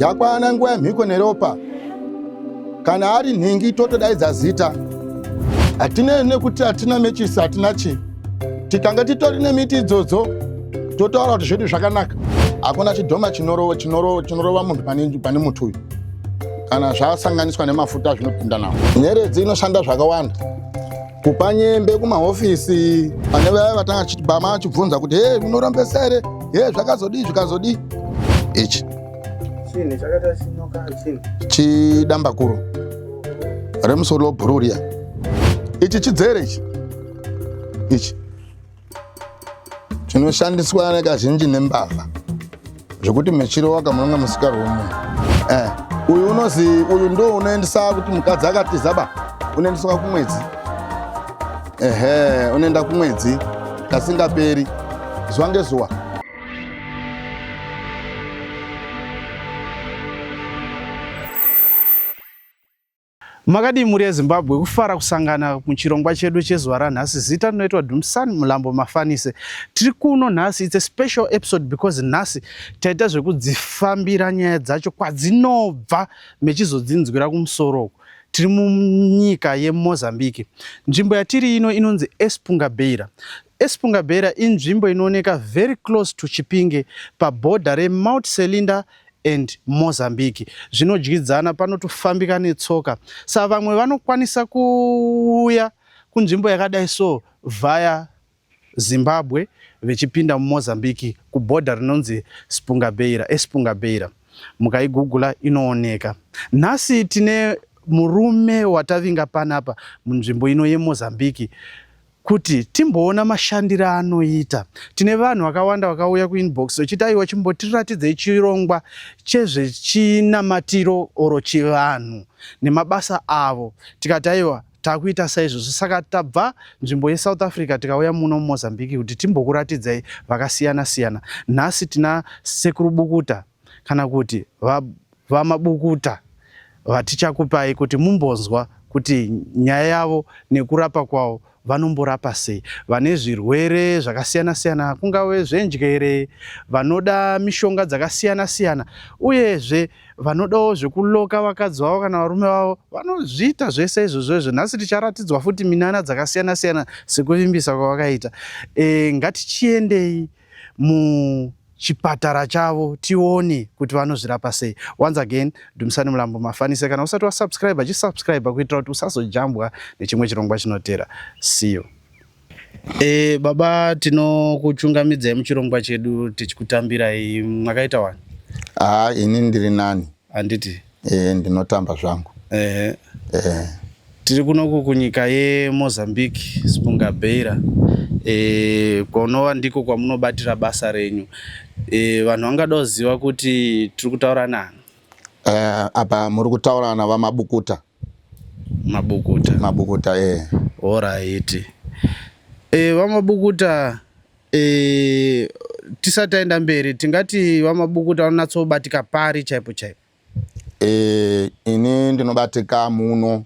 Yakwana nguva yemhiko neropa. Kana ari nhingi totodaidza zita. Hatinei nekuti hatina mechisi hatina chii. Tikanga titori nemiti idzodzo totaura kuti zvedu zvakanaka. Hakuna chidhoma chinorova chinorova chinorova munhu pane pane muti uyu. Kana zvasanganiswa nemafuta zvinopinda nawo. Nyeredzi inoshanda zvakawanda. Kupa nyembe kumahofisi pane vaya vatanga bama achibvunza kuti he unorambesa here he zvakazodii zvikazodii ichi Chini chakaita chinyoka chini. Chidambakuro remusoro webhuruu riya. Ichi chidzere ichi. Ichi chinoshandiswa kazhinji nembavha zvekuti mechirowaka munonga musikarwo munhu. Eh, uyu unozi uyu ndo unoendesa kuti mukadzi akatiza ba unoendeswa kumwedzi. Ehe, unoenda kumwedzi kasingaperi zuva ngezuva. Makadii mhuri yeZimbabwe kufara kusangana muchirongwa chedu chezuva ranhasi. Zita rinoitwa Dumsani Mulambo Mafanise. Tiri kuno nhasi, it's a special episode because nhasi taita zvekudzifambira nyaya dzacho kwadzinobva mechizodzinzwira kumusoro uku. Tiri munyika yeMozambique. Nzvimbo yatiri ino inonzi Espunga Beira. Espunga Beira inzvimbo inooneka very close to Chipinge pabhodha reMount Selinda and Mozambique. Zvinodyidzana panotofambika netsoka. Sa vamwe vanokwanisa kuuya kunzvimbo yakadai so via Zimbabwe vechipinda muMozambique kubhodha rinonzi Spunga Beira, Espunga Beira. Mukaigugula inooneka. Nhasi tine murume watavinga panapa munzvimbo ino yeMozambique kuti timboona mashandiro aanoita. Tine vanhu vakawanda vakauya kuinbox vachiti aiwa chimbotiratidzei chirongwa chezvechinamatiro oro chivanhu nemabasa avo. Tikati aiwa takuita saizvozvo saka tabva nzvimbo yeSouth Africa tikauya muno muMozambique kuti timbokuratidzai vakasiyana siyana. Nhasi tina Sekuru Bukuta kana kuti VaMabukuta vatichakupai kuti mumbonzwa kuti nyaya yavo nekurapa kwavo vanomborapa sei vane zvirwere zvakasiyana siyana kungave zvenjere vanoda mishonga dzakasiyana siyana uyezve vanodawo zvekuloka vakadzi vavo kana varume vavo vanozviita zvese izvozvo izvo nhasi ticharatidzwa futi minana dzakasiyana siyana sekuvimbisa kwavakaita e, ngatichiendei mu chipatara chavo tione kuti vanozvirapa sei. Once again, Dumisani Mulambo Mafanise, kana usati wasubscribe, chisubscribe kuitira kuti usazojambwa nechimwe chirongwa chinotera. See you. E, baba tinokuchungamidzai muchirongwa chedu tichikutambirai mwakaita wani? Ah, ini ndiri nani. Handiti? E, ndinotamba zvangu. Ehe. E. Tiri kunoku kunyika yeMozambique, Spunga Beira, e, kunova ndiko kwamunobatira basa renyu. E, vanhu vangada kuziva kuti tiri kutaura nani? E, apa muri kutaura naVaMabukuta. Mabukuta. Mabukuta, eh. Horaiti. E, VaMabukuta, e, tisati taenda mberi tingati VaMabukuta vanonatsobatika pari chaipo chaipo? E, ini ndinobatika muno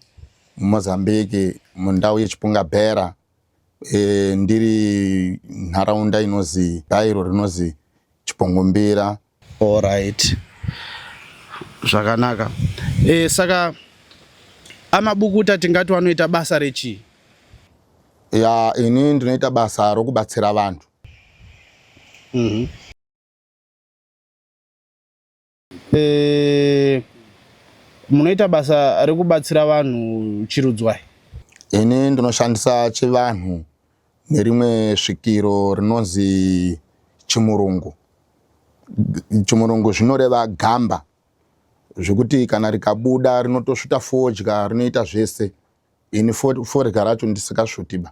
muMozambique mundau yeChipunga Bhera e, ndiri nharaunda inozi bairo rinozi Chipongombira. Alright. Zvakanaka. E, saka amabukuta tingati vanoita basa rechii? Ya, ini ndinoita basa rokubatsira vantu. Mm -hmm. E, munoita basa rekubatsira vanhu chirudzwai? Ini ndinoshandisa chivanhu nerimwe svikiro rinonzi chimurungu. Chimurungu zvinoreva gamba zvekuti kana rikabuda rinotosvuta fodya rinoita zvese. Ini forya racho ndisikasvutiba.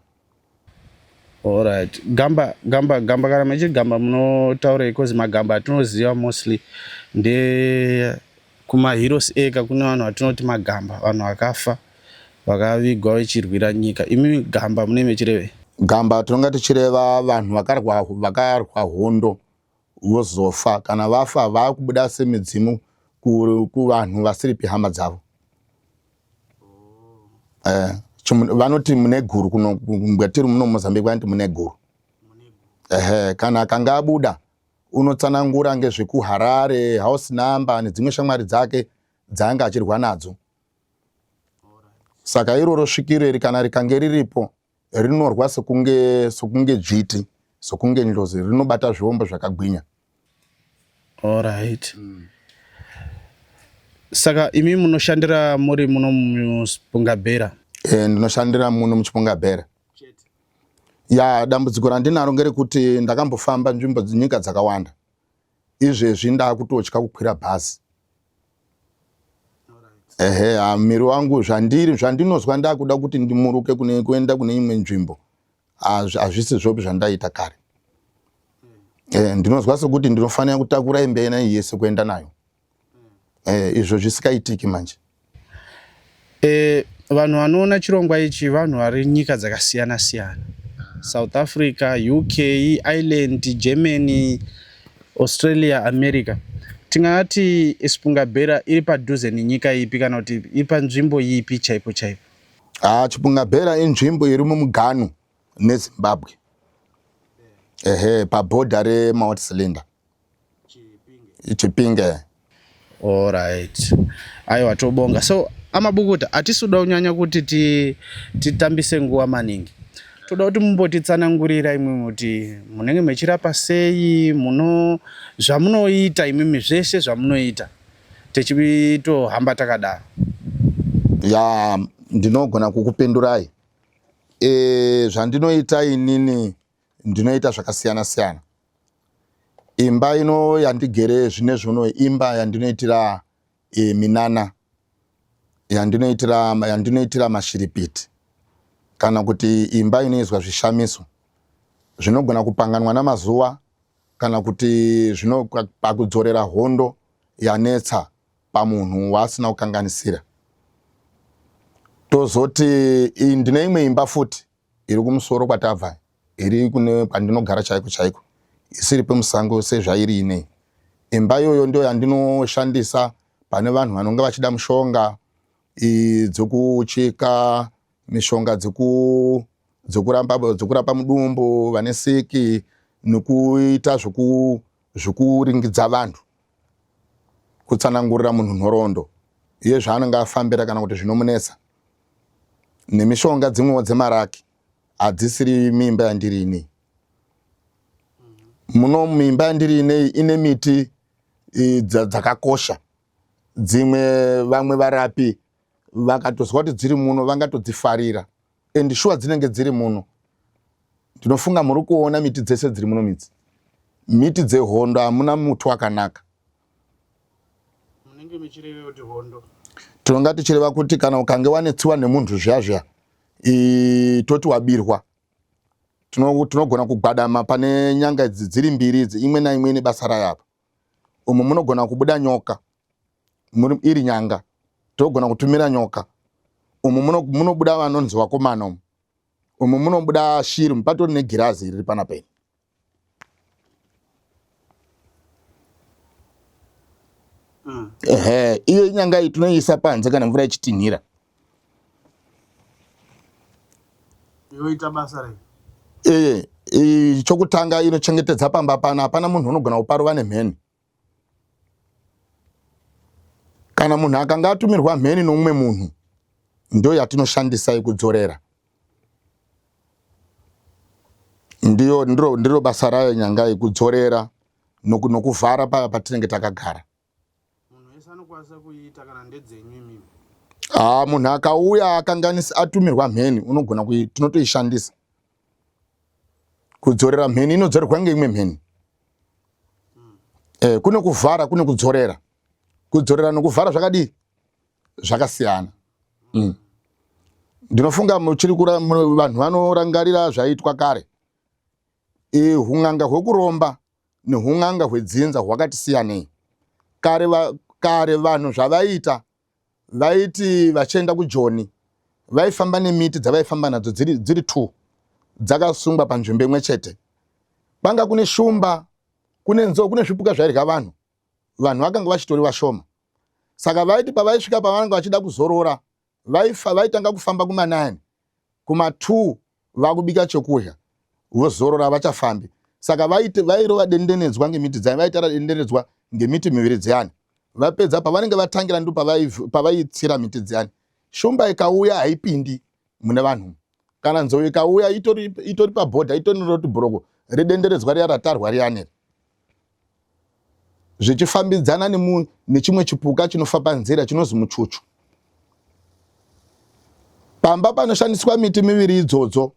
Alright. Gamba gamba gamba kana mechigamba munotaurei cause magamba atinoziva mostly nde kuma heroes eka kune vanhu vatinoti magamba vanhu vakafa vakavigwa vechirwira nyika. Imi gamba mune mechirevei? Gamba tinonga tichireva vanhu vakarwa vakarwa hondo vozofa kana vafa vakubuda semidzimu kuvanhu vasiripi hama dzavo eh, vanoti mune guru kuno kwatiri muno mozambique vanoti mune guru ehe kana akanga abuda Unotsanangura ngezvekuHarare, house number nedzimwe shamwari dzake dzaanga achirwa nadzo. Saka iroro svikiro iri kana rikange riripo rinorwa sekunge sekunge dzviti, sekunge ndlozi, rinobata zviombo zvakagwinya. Alright. Saka imi munoshandira muri muno muPungabhera? Eh, ndinoshandira muno muChipungabhera. Ya, dambudziko randinaro ngerekuti ndakambofamba nzvimbo nyika dzakawanda. Izvezvi ndakutotya kukwira bhazi. Ehe, ah, miri wangu zvandiri zvandinozwa ndakuda kuti ndimuruke kune kuenda kune imwe nzvimbo. Hazvisi zvopi zvandaita kare. Eh, ndinozwa sekuti ndinofanira kutakura imba ina iyi yese kuenda nayo. Eh, izvo zvisikaitiki manje. Eh, vanhu vanoona chirongwa ichi vanhu vari nyika dzakasiyana siyana. South Africa, UK, Ireland, Germany, Australia, America. Tingati Sipungabhera iri padhuze nenyika ipi kana kuti iri panzvimbo ipi chaipo chaipo? Ah, Chipungabhera inzvimbo iri mumugano neZimbabwe. Ehe, pabhodha reMount Selinda. Chipinge. Alright. Aiwa tobonga. So amabukuta hatisi kuda kunyanya kuti titambise nguva maningi. Toda kuti mumbotitsanangurira imwimwi kuti munenge mechirapa sei, muno zvamunoita imwimwi zveshe zvamunoita techitohamba takadaro. Ya, ndinogona kukupindurai. E, zvandinoita inini ndinoita zvakasiyana siyana. Imba ino yandigere zvine zvono imba yandinoitira e, minana yandinoitira yandinoitira mashiripiti kana kuti imba inoizwa zvishamiso zvinogona kupanganwa namazuva kana kuti zvino pakudzorera hondo yanetsa pamunhu waasina kukanganisira. Tozoti ndine imwe imba futi iri kumusoro kwatabva iri kune kwandinogara chaiko chaiko isiri pemusango sezvairi inei. Imba iyoyo ndiyo yandinoshandisa pane vanhu vanonge vachida mushonga dzekucheka mishonga dzeku dzekuramba dzekurapa mudumbu vane siki nekuita zveku zvekuringidza vanhu kutsanangurira munhu nhoroondo yezvaanenge afambira kana kuti zvinomunetsa nemishonga dzimwewo dzemaraki hadzisiri mimba yandiri inei muno mimba yandiri inei ine miti dzakakosha dzimwe vamwe varapi vakatozwa kuti dziri muno vangatodzifarira and shuwa dzinenge dziri muno ndinofunga muri kuona miti dzese dziri muno midzi miti dzehondo hamuna muti wakanaka munenge muchireva kuti hondo tinonga tichireva kuti kana ukange wanetsiwa nemunhu zviya zviya toti wabirwa tinogona kugwadama pane nyanga idzi dziri mbiri idzi imwe naimwe ine basa rayo apa umu munogona kubuda nyoka iri nyanga togona kutumira nyoka umu munobuda vanonzi vakomana umu umu munobuda shiri mupatori negirazi riri panapa ini Ehe, iyo inyanga iyi tinoiisa panze kana mvura ichitinhira. Yoita basa rei? Ee, eh, chokutanga inochengetedza pamba pano, hapana munhu unogona kuparova nemheni. Kana munhu akanga atumirwa mheni nomumwe munhu, ndo yatinoshandisa yekudzorera. Ndiyo ndiro, ndiro basa rayo nyanga yekudzorera nokuvhara paya patinenge takagara. Munhu wese anokwanisa kuiita kana ndedzenyu imimi. Ah, munhu akauya akanganisa atumirwa mheni unogona kui tinotoishandisa kudzorera mheni inodzorerwa ngeimwe mheni mm. Eh, kune kuvhara kune kudzorera kudzorera nokuvhara zvakadii zvakasiyana mm. Ndinofunga muchiri vanhu vanorangarira zvaiitwa kare e, hun'anga hwekuromba nehun'anga hwedzinza hwakati siyanei. Kare, va, kare vanhu zvavaiita vaiti vachienda kujoni vaifamba nemiti dzavaifamba nadzo dziri, dziri two dzakasungwa panzvimbo imwe chete. Kwanga kune shumba, kune nzou, kune zvipuka zvairya vanhu. Vanhu vakanga vachitori vashoma. Saka vaiti pavaisvika pavananga vachida kuzorora vaifa vaitanga kufamba kuma 9 kuma 2 vakubika chekudya vozorora vachafambi. Saka vaiti vairova dendenedzwa ngemiti dzani, vaitara dendenedzwa ngemiti miviri dziyani. Vapedza pavanenge vatangira ndo pavaitsira miti dziyani. Shumba ikauya haipindi mune vanhu. Kana nzou ikauya itori itori pabhodha itori roti bhuroko redenderedzwa riya ratarwa riyani. Zvichifambidzana nechimwe chipuka chinofa panzira chinozi muchuchu. Pamba panoshandiswa miti miviri idzodzo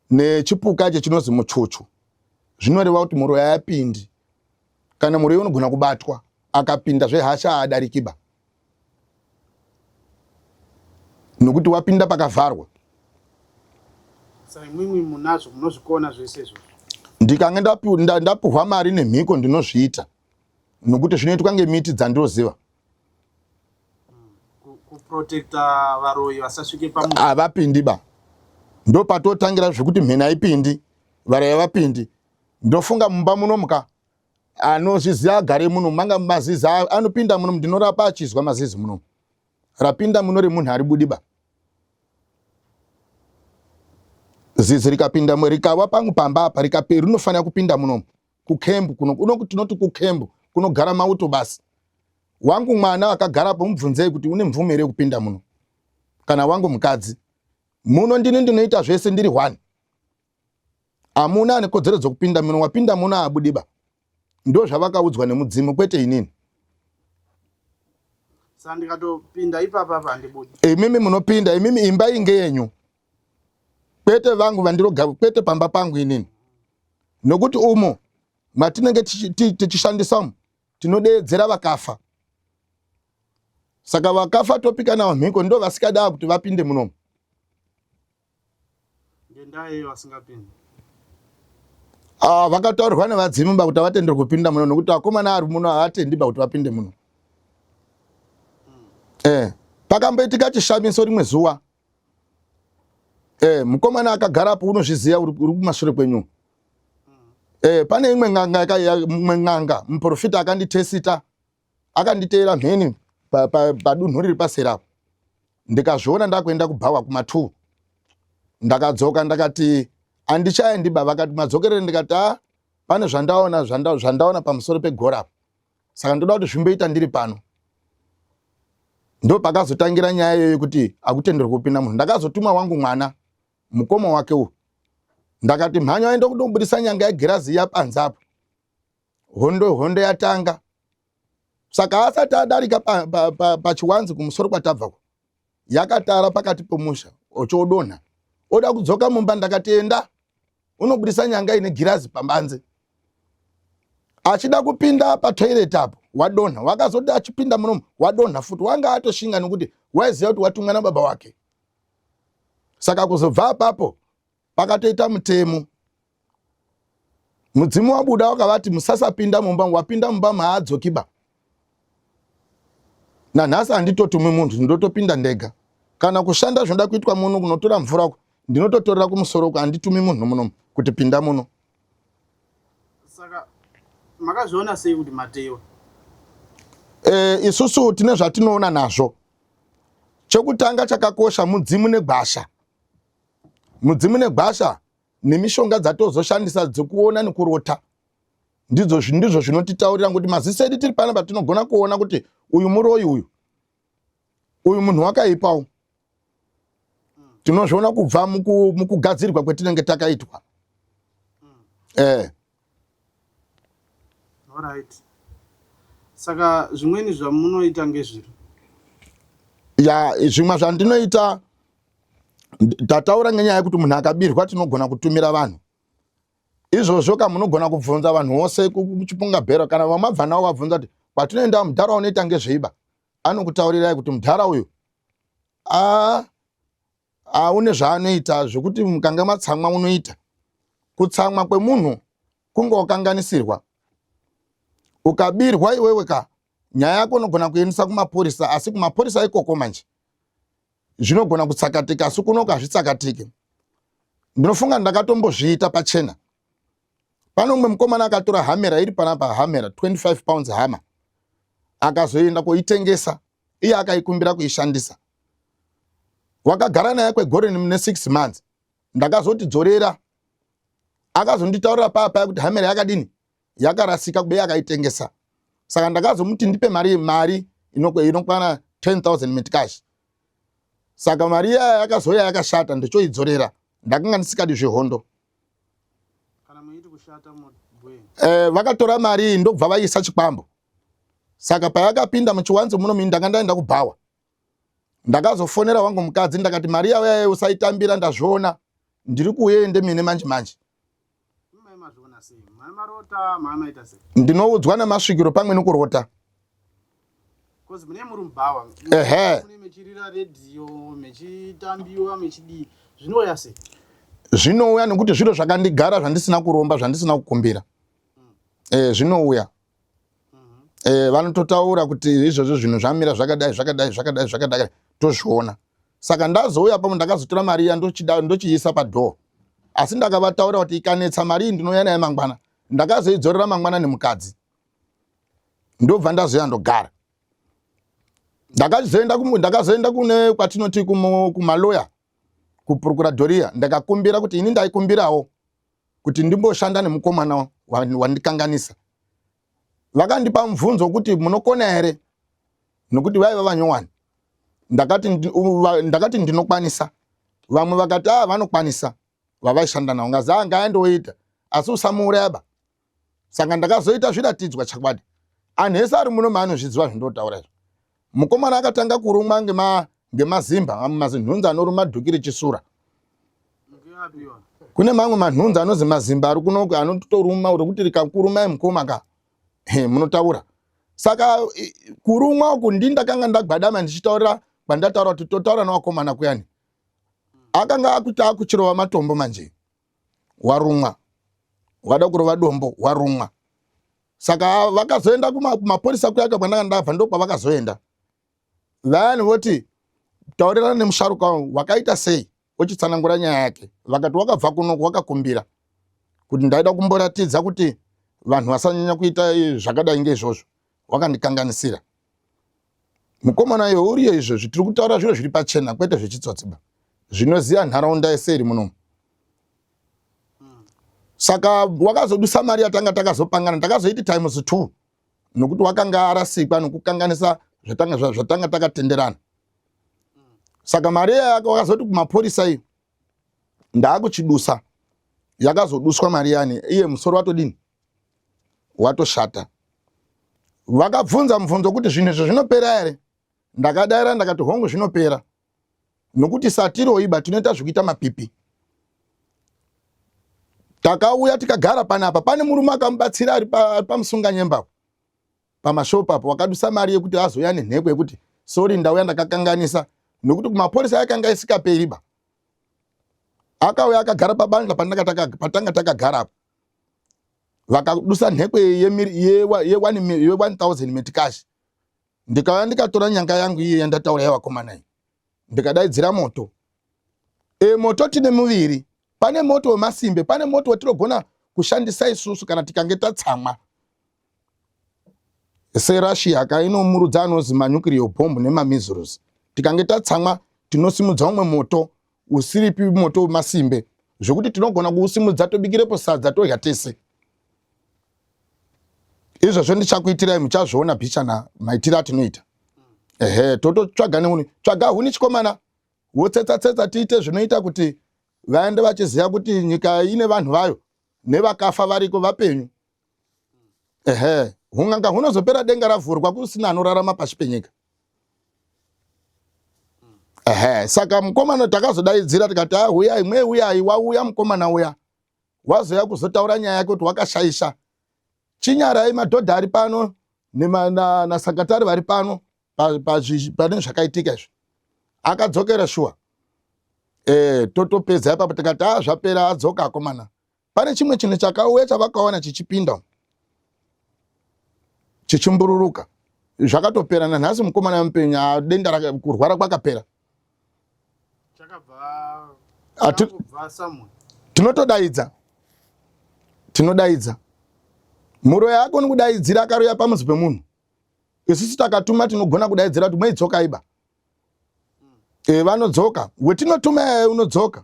nechipuka icho chinozi muchuchu zvinoreva kuti muroyi ayapindi kana muroyi unogona kubatwa akapinda zvehasha haadarikiba nokuti wapinda pakavharwa. Saka imwimwi munazvo munozvikona zvese izvozvo? Ndikange ndapuhwa mari nemhiko ndinozviita nokuti zvinoitwa ngemiti dzandinoziva. Kuprotecta varoyi vasasvike pamu. Havapindi ba. Ndopatotangira zvekuti mheni haipindi, varoyi havapindi. Ndofunga mumba muno muka anozviziva agare muno manga mazizi anopinda muno ndinorapa achizwa mazizi muno rapinda muno remunhu haribudi ba zizi rikapinda rikawa pangu pamba apa rikape rinofanira kupinda muno kukembu kuno kuno tinoti kukembu kunogara mauto basi wangu mwana akagarapo mubvunzei kuti une mvumo here yekupinda muno kana wangu mukadzi muno ndini ndinoita zvese ndiri one Hamuna ane kodzero dzokupinda muno, wapinda muno haabudiba. Ndozvavakaudzwa nemudzimu kwete inini. Saka ndikatopinda ipapa apa handibudi. Imimi munopinda, imimi imba iyi ngeyenyu. Kwete vangu vandiroga, kwete pamba pangu inini. Nokuti umo matinenge tichishandisa umu tinodeedzera vakafa. Saka vakafa topika navo mhiko ndo vasikada kuti vapinde munomu. Ngendaa yei vasingapindi? Ah, vakataurirwa nevadzimu ba kuti havatenderwi kupinda muno nokuti vakomana ari muno havatendi ba kuti vapinde muno. Eh, pakamboitika chishamiso rimwe zuva. Eh, mukomana akagarapo unozviziva uri kumashure kwenyu. Eh, pane imwe n'anga imwe n'anga muprofita akanditesita akanditeera mheni padunhu riri paseri apo ndikazviona ndakuenda kubhawa kuma2 ndakadzoka ndakati andichaendi ba vakati madzokerere ndikati a pane zvandaona zvandaona pamusoro pegora apo saka ndoda kuti zvimboita ndiri pano ndopakazotangira nyaya iyoyo yekuti akutenderwe kupinda munhu ndakazotuma wangu mwana mukoma wake uyu ndakati mhanya aenda kundobudisa nyanga yegirazi iya panze apo hondo hondo yatanga saka asati adarika pachiwanzi pa, pa, kumusoro kwatabva ko yakatara pakati pomusha ochodonha oda kudzoka mumba ndakati enda unobudisa nyanga ine girazi pambanze achida kupinda patoilet apo wadonha wakazoti achipinda munomu wadonha futi wanga atoshinga nekuti waiziva kuti watumwa nababa wake saka kuzobva apapo pakatoita mutemo mudzimu wabuda wakavati musasapinda mumba wapinda mumba maadzokiba nanhasi handitotumi munhu ndotopinda ndega kana kushanda zvinoda kuitwa muno kunotora mvura uko ndinototorera kumusoro uko handitumi munhu muno kuti pinda muno saka makazviona sei kuti matewa e, isusu tine zvatinoona nazvo chekutanga chakakosha mudzimu negwasha mudzimu negwasha nemishonga dzatozoshandisa dzekuona nekurota ndidzo ndizvo zvinotitaurira ngokuti maziso edu tiri panapa tinogona kuona kuti uyu muroyi uyu uyu munhu wakaipawo tinozviona kubva mukugadzirwa kwetinenge takaitwa eh. Alright. Saka zvimweni zvamunoita ngezviri? Ya, zvimwe zvandinoita tataura ngenyaya yekuti munhu akabirwa tinogona kutumira vanhu izvozvo ka munogona kubvunza vanhu vose kuchipunga bhero kana vamabva navo vabvunza kuti kwatinoenda mudhara unoita ngezveiba anokutaurirai kuti mudhara uyu a aune zvaanoita zvekuti mukanga matsamwa unoita kutsamwa kwemunhu kunge wakanganisirwa ukabirwa iwewe ka nyaya yako unogona kuendesa kumapurisa asi kumapurisa ikoko manje zvinogona kutsakatika asi kunoku hazvitsakatike ndinofunga ndakatombozviita pachena pane umwe mukomana akatora hamera iri panapa hamera 25 pounds hama akazoenda koitengesa iye akaikumbira kuishandisa wakagara naye kwegore ne6 months ndakazoti dzorera. Akazonditaurira paya paya kuti hamera yakadini yakarasika kube yakaitengesa. Saka ndakazomuti ndipe mari mari inokwana 10000 metcash. Saka mari iya yakazouya yakashata ndochoidzorera. Ndakanga ndisikadi zvehondo. Eh, vakatora mari iyi ndokubva vaiisa chikwambo. Saka payakapinda muchiwanze muno mini ndanga ndaenda kubhawa. Ndakazofonera wangu mukadzi ndakati mari yauya usaitambira ndazviona ndiri kuuye ndemene manje manje. Ndinoudzwa namasvikiro pamwe nekurota. Ehe. Zvinouya nekuti zviro zvakandigara zvandisina kuromba zvandisina kukumbira. Eh, zvinouya. Eh, vanototaura kuti izvozvo zvinhu zvamira zvakadai zvakadai zvakadai zvakadai tozviona. Saka ndazouya pamwe ndakazotora mari iya ndochiisa padhoo. Asi ndakavataura kuti ikanetsa mari iyi ndinouya naye mangwana. Ndakazoidzorera mangwana nemukadzi. Ndobva ndazouya ndogara. Ndakazoenda ndakazoenda kune kwatinoti kumaloya kuprocuradoria ndakakumbira kuti ini ndaikumbirawo kuti ndimboshanda nemukomana wandikanganisa. Vakandipa mubvunzo wekuti munokona here nokuti vaiva vanyowani. Ndakati, ndakati ndinokwanisa. Vamwe vakati a ah, vanokwanisa vavaishanda navo ngazi anga ah, aendoita asi usamuuraya ba. Saka ndakazoita zviratidzwa chakwadi. Anhu ese ari muno maanozviziva zvindotaura izvo. Mukomana akatanga kurumwa ngema ngemazimba mamwe mazinhunzi anoruma dhuki rechisura. Kune mamwe manhunzi anozi mazimba ari kunoku anotoruma rekuti rikakurumai mukoma ka he munotaura. Saka kurumwa uku ndi ndakanga ndagwadama ndichitaurira kwandataura kuti totaura nevakomana kuyani. Akanga akuti akuchirova matombo manje. Warumwa. Wada kurova dombo warumwa. Saka vakazoenda kumapurisa kuyaka kwandanga ndabva ndokwavakazoenda. Vayani voti taurirana nemusharuka wakaita sei ochitsanangura nyaya yake. Vakati wakabva kuno wakakumbira kuti ndaida kumboratidza kuti vanhu vasanyanya kuita zvakadai ngeizvozvo. Wakandikanganisira. Mukomana iwe uriyo izvozvi tiri kutaura zviro zviri pachena kwete zvechitsotsi ba. Zvinoziva nharaunda yese iri munomu. Saka wakazodusa mari yatanga takazopangana takazoiti times 2 nokuti wakanga arasikwa nokukanganisa zvatanga zvatanga takatenderana. Saka mari yake wakazoti kumapurisa iyo ndaakuchidusa yakazoduswa mari yani iye musoro watodini watoshata. Vakabvunza mubvunzo kuti zvinhu izvo zvinopera here? Ndakadaira ndakati hongu zvinopera nokuti satiroiba tinoita zvekuita mapipi. Takauya tikagara panapa pane murume akamubatsira ari pamusunganyemba pamashopu apo wakadusa mari yekuti azouya nenhekwe yekuti sori ndauya ndakakanganisa nokuti kumapurisa yakanga isikaperiba. Akauya akagara pabandla patanga takagara apo vakadusa nhekwe ye1000 metikashi. Ndikauya ndikatora nyanga yangu iye yandataura yevakomana iyi ndikadaidzira moto. E, moto tine muviri. Pane moto wemasimbe, pane moto watinogona kushandisa isusu kana tikange tatsamwa. SeRussia ka inomurudza anozi manuclear bomb nemamissiles. Tikange tatsamwa tinosimudza umwe moto usiripi moto wemasimbe zvekuti tinogona kuusimudza tobikirepo sadza todya tese. Izvozvo ndichakuitirai muchazviona bichana maitiro atinoita. Ehe, tototsvaga nehuni. Tsvaga huni chikomana wotsetsa tsetsa tiite zvinoita kuti vaende vachiziva kuti nyika ine vanhu vayo nevakafa variko vapenyu. Ehe, hun'anga hunozopera denga ravhurwa kusina anorarama pashi penyika. Ehe, saka mukomana takazodaidzira tikati ah, huyai mwe huyai, wauya mukomana uya wazoya kuzotaura nyaya yake kuti wakashaisha. Chinyarai madhodha ari pano nasakatari vari pano pane zvakaitika izvi. Akadzokera shuwa. Eh, totopedza ipapo tikati ah, zvapera adzoka akomana. Pane chimwe chinhu chakauya chavakaona chichipinda chichimbururuka zvakatopera nanhasi mukomana mupenyu ah, denda kurwara kwakapera. Tinotodaidza tinodaidza muroyi akoni kudaidzira akaroya pamuzi pemunhu. Isusu takatuma tinogona kudaidzira kuti mweidzoka iba. E, vanodzoka wetinotuma unodzoka.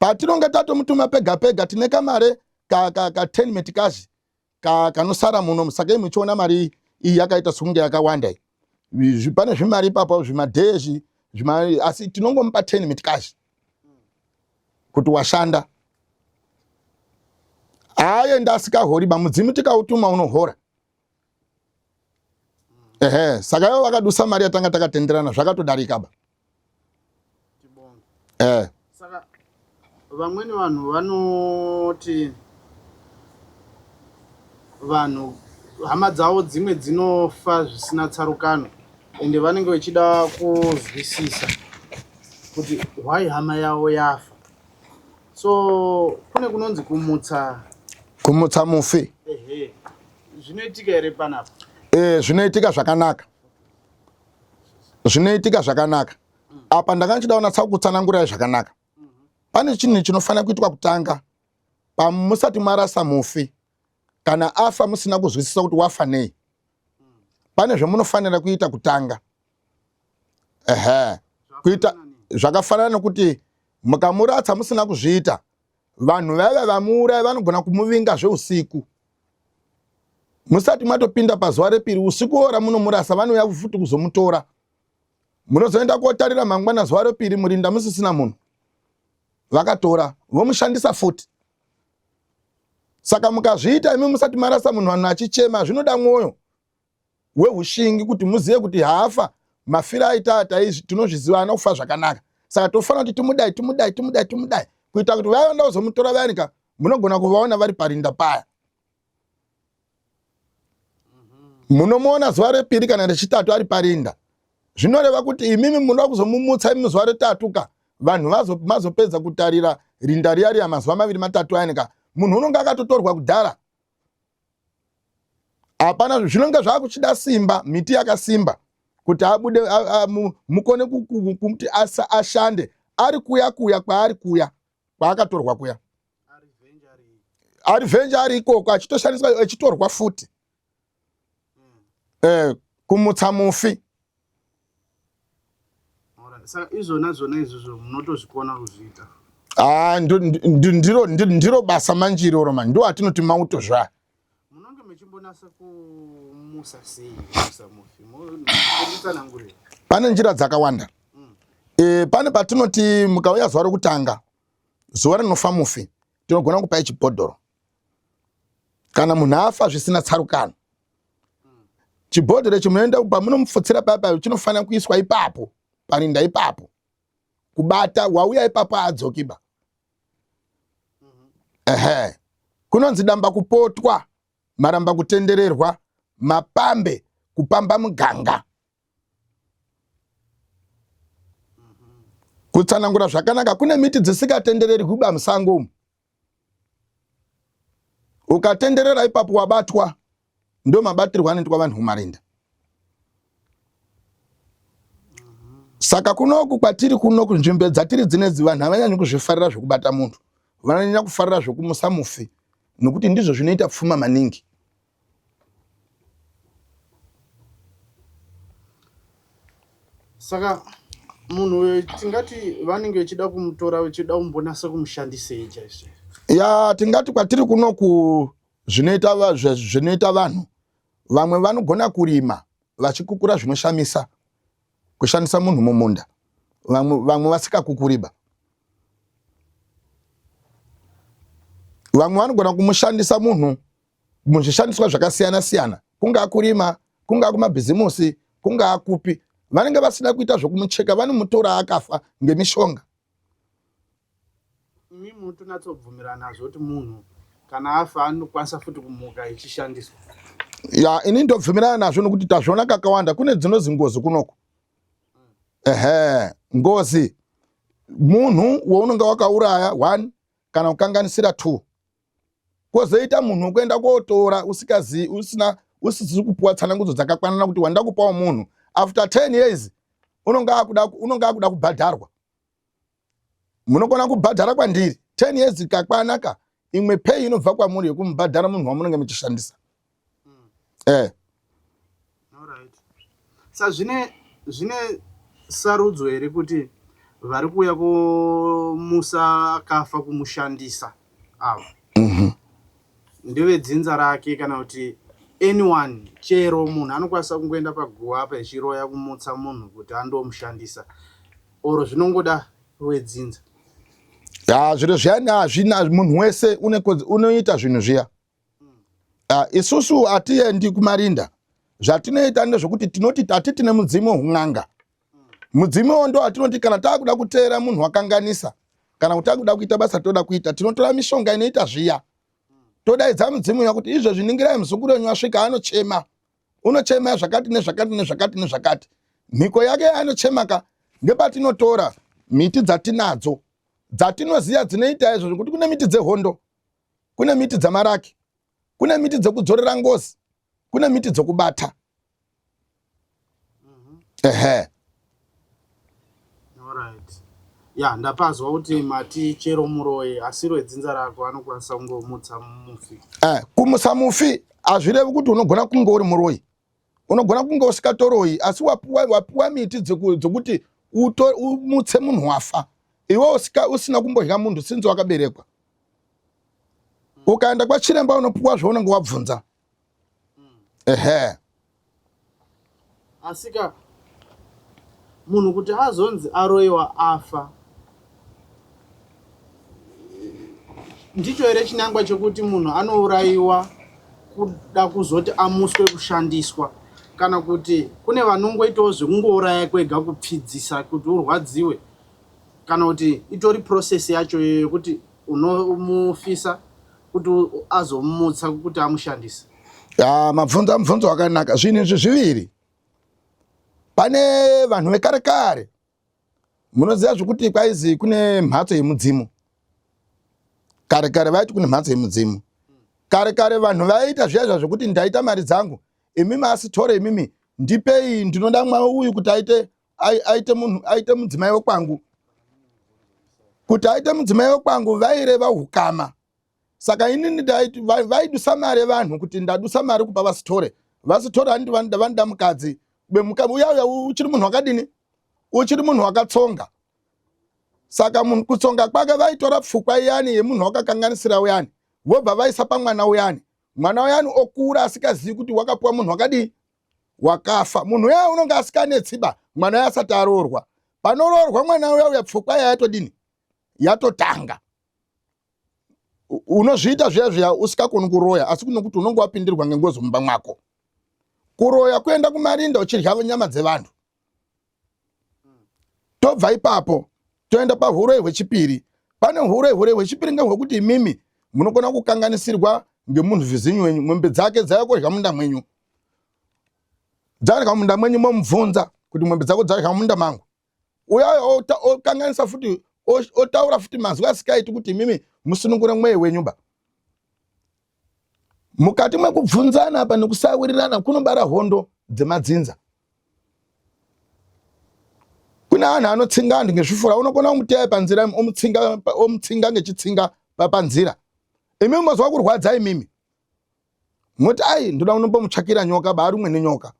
Patinonge tatomutuma pega pega tine kamare ka, ka, ka 10 metikazi ka, kanosara muno saka imi muchiona mari iyi yakaita sekunge yakawanda iyi pane zvimari ipapo zvimadhezvi zvimari asi tinongomupa 10 metikazi kuti washanda aenda asikahori ba mudzimu tikautuma unohora ehe saka ivo vakadusa mari yatanga takatenderana zvakatodarika ba eh. Saka vamweni vanhu vanoti vanhu hama dzavo dzimwe dzinofa zvisina tsarukano ende vanenge vechida kuzwisisa kuti why hama yavo yafa so kune kunonzi kumutsa kumutsa mufi ehe zvinoitika here panapa eh zvinoitika zvakanaka zvinoitika zvakanaka apa ndanga ndichida kunatsa kutsanangurai zvakanaka pane chinhu chinofanira kuitwa kutanga pamusati marasa mufi kana afa musina kuzwisisa kuti wafa nei pane zvamunofanira kuita kutanga ehe kuita zvakafanana nokuti mukamuratsa musina kuzviita vanhu vaiva vamuuraya vanogona kumuvinga zveusiku musati matopinda pazuva repiri usiku ora munomurasa vanouya futi kuzomutora munozoenda kotarira mangwana zuva repiri murinda musisina munhu vakatora vomushandisa futi saka mukazviita imi musati marasa munhu vanhu achichema zvinoda mwoyo wehushingi kuti muzive kuti haafa mafiro aita tinozviziva ana kufa zvakanaka saka tofanira kuti timudai timudai timudai timudai kuita kuti vaya vanoda kuzomutora vayani ka munogona kuvaona vari parinda paya munomuona zuva repiri kana rechitatu ari parinda zvinoreva kuti imimi munoda kuzomumutsa imi zuva retatu ka vanhu mazopedza kutarira rinda riya riya mazuva maviri matatu ayani ka munhu unonge akatotorwa kudhara hapana zvinonge zvakuchida simba miti yakasimba kuti abude mukone kuti ashande ari kuya kuya kwaari kuya kwaakatorwa kuya ari venje ari ikoko achitoshandiswa achitorwa futi eh, kumutsa mufi saka izvona zvona izvozvo munotozvikona kuzviita ah, ndiro ndiro basa manje iroro manje ndo atinoti mauto zva munonge mechimbonasa kumusa sei kumusa mufi mutsanangurira pane njira dzakawanda mm. e, pane patinoti mukauya zuva rokutanga zuva rinofa mufi tinogona kupai chibhodhoro kana munhu afa zvisina tsarukano chibhodhoro ichi munoenda pamunomufutsira paya paya chinofanira kuiswa ipapo parinda ipapo kubata wauya ipapo haadzoki ba ehe kunonzi damba kupotwa maramba kutendererwa mapambe kupamba muganga kutsanangura zvakanaka kune miti dzisikatendererwi ba musango umu ukatenderera ipapo wabatwa ndo mabatirwo anoitwa vanhu kumarinda saka kunoku kwatiri kunoku nzvimbo dzatiri dzinedzi vanhu havanyanyi kuzvifarira zvekubata munhu vanonyanya kufarira zvekumusa mufi nokuti ndizvo zvinoita pfuma maningi Saka munhu uyo tingati vanenge vechida kumutora vechida kumbonasa kumushandisei chaizvo? Ya tingati kwatiri kunoku zvinoita zvinoita vanhu vamwe vanogona kurima vachikukura zvinoshamisa kushandisa munhu mumunda vamwe vamwe vasikakukuriba vamwe vanogona kumushandisa munhu muzvishandiswa zvakasiyana siyana kungaa kurima kungaa kumabhizimusi kungaa kupi vanenge vasina kuita zvokumucheka vanomutora akafa ngemishonga imi munotonatsobvumirana nazvo kuti munhu kana afa anokwanisa futi kumuka ichishandiswa ya ini ndobvumirana nazvo nokuti tazviona kakawanda kune dzinozi ngozi kunoko ehe ngozi munhu waunonge wakauraya one kana kukanganisira two kwozoita munhu wekuenda kotora usikazivi usina usisiri kupuwa tsanangudzo dzakakwanana kuti wanda kupawo munhu after 10 years unonga akuda unonga akuda kubhadharwa munogona kubhadhara kwandiri 10 years ikakwana ka imwe pay inobva kwamuri yekumubhadhara munhu wamunenge muchishandisa mm. eh Alright. Sa zvine zvine sarudzo here kuti Vari kuuya komusa akafa kumushandisa ava ndevedzinza rake kana kuti anyone, chero munhu anokwanisa kungoenda paguva apa echiroya kumutsa munhu kuti andomushandisa, or zvinongoda wedzinza? Ya, zviro zviyani hazvina, munhu wese unoita zvinhu zviya. Isusu hatiendi kumarinda. Zvatinoita ndezvekuti tinoti tati tine mudzimu wehun'anga. Mudzimu wo ndo atinoti kana taakuda kuteera munhu wakanganisa kana kuti takuda kuita basa toda kuita, tinotora mishonga inoita zviya, todaidza mudzimu uya kuti izvezvi ningirai muzukuru wenyu asvika, anochema, unochema zvakati nezvakati nezvakati nezvakati. Mhiko yake yaanochema ka, ngepatinotora miti dzatinadzo dzatinoziva dzinoita izvo, zvekuti kune miti dzehondo, kune miti dzamaraki, kune miti dzekudzorera ngozi, kune miti dzokubata. Ehe. Alright. Ya, ndapazwa kuti mati chero muroyi asiri wedzinza rako anokwanisa kungomutsa mufi. Kumusa mufi hazvirevi kuti unogona kunge uri muroyi. Unogona kunge usikatoroyi, asi wapuwa miti dzekuti umutse munhu wafa, iwe usina kumbodya munhu sinzi wakaberekwa. Ukaenda kwachiremba unopuwa zvaunenge wabvunza. Ehe. Asika munhu kuti azonzi aroyiwa afa, ndicho here chinangwa chekuti munhu anourayiwa kuda kuzoti amuswe kushandiswa, kana kuti kune vanongoitawo zvekungouraya kwega kupfidzisa kuti urwadziwe, kana kuti itori process yacho iyoyo yekuti unomufisa kuti azomutsa kuti amushandise? Ya, mabvunza mubvunzo wakanaka. Zvinhu izvi zviviri. Pane vanhu vekare kare, munoziva zvekuti kwaizi kune mhatso yemudzimu. Kare kare vaiti kune mhatso yemudzimu. Kare kare vanhu vaiita zviya zviya zvekuti ndaita mari dzangu, imimi asitore, imimi ndipei, ndinoda mwana uyu kuti aite aite munhu, aite mudzimai wekwangu. Kuti aite mudzimai wekwangu vaireva ukama. Saka inini vaidusa mari vanhu kuti ndadusa mari kupa vasitore. Vasitore handiti vanoda mukadzi. Uya uya uchiri munhu wakadini? Uchiri munhu wakatsonga. Saka munhu kutsonga kwake vaitora pfukwa iyani yemunhu wakakanganisira uyani, vobva vaisa pamwana uyani. Mwana uyani okura asikazivi kuti wakapuwa munhu wakadii, wakafa. Munhu uya unonge asikanetsi ba, mwana uya asati aroorwa. Panoroorwa mwana uya uya, pfukwa iya yatodini, yatotanga. Unozviita zviya zviya usikakoni kuroya, asi kunokuti unonge wapindirwa ngengozi mumba mwako. Kuroya kuenda kumarinda uchirya nyama dzevanhu. Tobva ipapo toenda pahuroyi hwechipiri. Pane huroyi, huroyi hwechipiri ngehwekuti imimi munokona kukanganisirwa ngemunhu vizinyu wenyu, mwombe dzake dzauya kudya munda mwenyu, dzarya munda mwenyu, momubvunza kuti mwombe dzako dzarya munda mangu. Uyayo okanganisa futi, otaura futi mazwi asikaiti kuti imimi musunungure mweya wenyu ba. Mukati mwekubvunzana apa nekusawirirana kunobara hondo dzemadzinza. Kune anhu anotsinga anhu ngezvifura, unokona kumuteya panzira omutsinga ngechitsinga panzira, imimi mozwa kurwadza, imimi moti ai ndoda unombomutsvakira nyoka baarumwe nenyoka.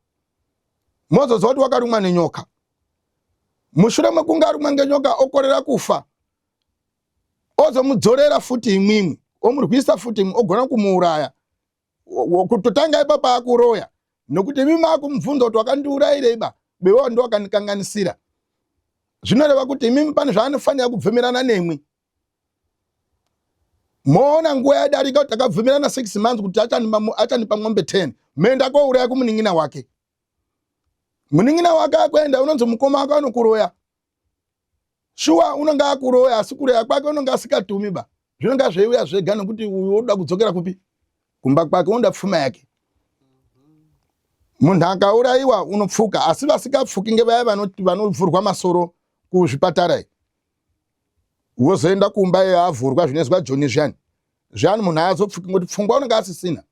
Mozozwa kuti wakarumwa nenyoka. Mushure mekunge arumwa ngenyoka okorera kufa, ozomudzorera futi imwimwi, omurwisa futi imwi, ogona kumuuraya. Kutotanga ipapa akuroya, nokuti imi makumubvunza kuti wakandiurayirei ba, bewa ndo wakandikanganisira. Zvinoreva kuti imimi pane zvaanofanira kubvumirana nemwi. Moona nguva yadarika kuti takabvumirana 6 months kuti achanipa mwombe 10, moenda kouraya kumunin'ina wake. Munin'ina wake akuenda, unonzi mukoma wake anokuroya. Shuwa unonge akuroya, asi kuroya kwake unonge asikatumi ba, zvinonge zveiuya zvega, nekuti uyu woda kudzokera kupi? Kumba kwake, unoda pfuma yake. Munhu akaurayiwa unopfuka, asi vasikapfuki ngevaya vanovhurwa masoro kuzvipatara, vozoenda kumba iyo avhurwa, zvinoizwa Joni zviyani zviyani, munhu haazopfuki ngekuti pfungwa unenge asisina.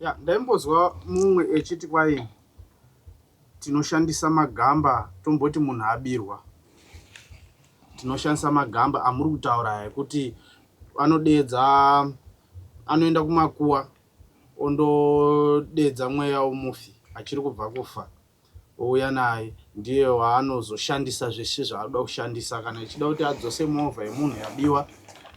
Ya, ndaimbozwa mumwe echiti kwai tinoshandisa magamba, tomboti munhu abirwa, tinoshandisa magamba amuri kutaura aya ekuti anodedza, anoenda kumakuwa ondodedza mweya womufi achiri kubva kufa, ouya naye. Ndiye waanozoshandisa zvese zvaanoda kushandisa kana echida kuti adzose movha yemunhu yabiwa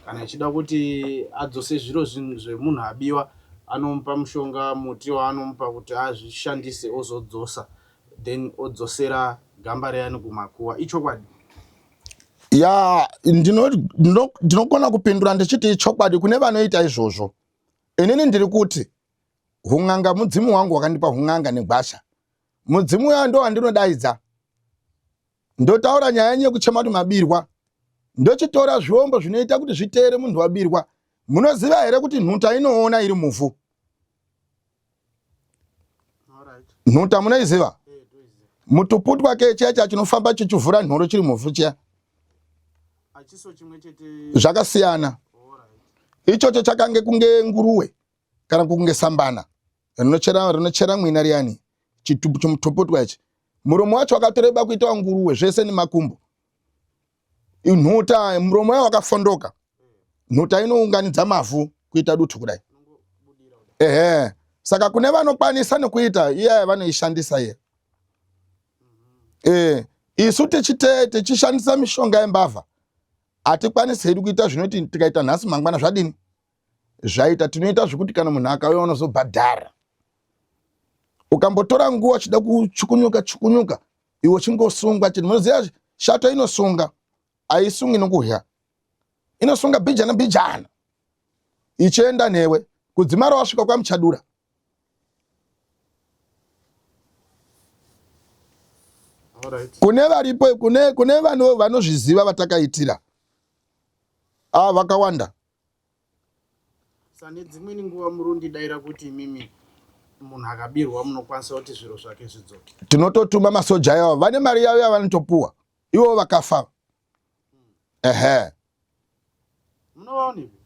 kana echida kuti adzose zviro zvemunhu abiwa anomupa mushonga muti waanomupa kuti azvishandise ozodzosa then odzosera gamba riyani kumakuva ichokwadi ya ndinokona kupindura ndichiti ichokwadi kune vanoita izvozvo inini ndiri kuti hun'anga mudzimu wangu wakandipa hun'anga negwasha mudzimu uya ndo wandinodaidza ndotaura nyaya yenyu yekuchema kuti mabirwa ndochitora zviombo zvinoita kuti zviteere munhu wabirwa munoziva here kuti nhuta inoona iri muvhu nhuta munoiziva eh, mutuputwa ke chiya chiya chinofamba chichivhura nhoro chiri muvhu chiya zvakasiyana ichocho chakange kunge nguruwe kana kunge sambana rinochera rinochera mwina riyani chitubu chimutopotwa ichi muromo wacho wakatoreba kuita nguruwe zvese nemakumbo nhuta muromo wayo wakafondoka nhuta inounganidza mavhu kuita dutu kudai ehe saka kune vanokwanisa nekuita iya vanoishandisa iya eh isu tichite tichishandisa mishonga yembavha hatikwanisi hedu kuita zvinoti tikaita nhasi mangwana zvadini zvaita tinoita zvekuti kana munhu akauya unozobhadhara ukambotora nguva uchida kuchukunyuka chukunyuka iwe uchingosungwa chete munoziva shato inosunga haisungi nokuhya inosunga bhijana bhijana ichienda newe kudzimara wasvika kwamuchadura kune varipo kune kune vanozviziva vatakaitira ah vakawanda Sane dzimweni nguva murundidaira kuti imimi munhu akabirwa munokwanisa kuti zviro zvake zvidzoke. Tinototuma masoja yavo vane mari yavo yavanotopuwa ivo vakafa. Ehe. Munovaonepi?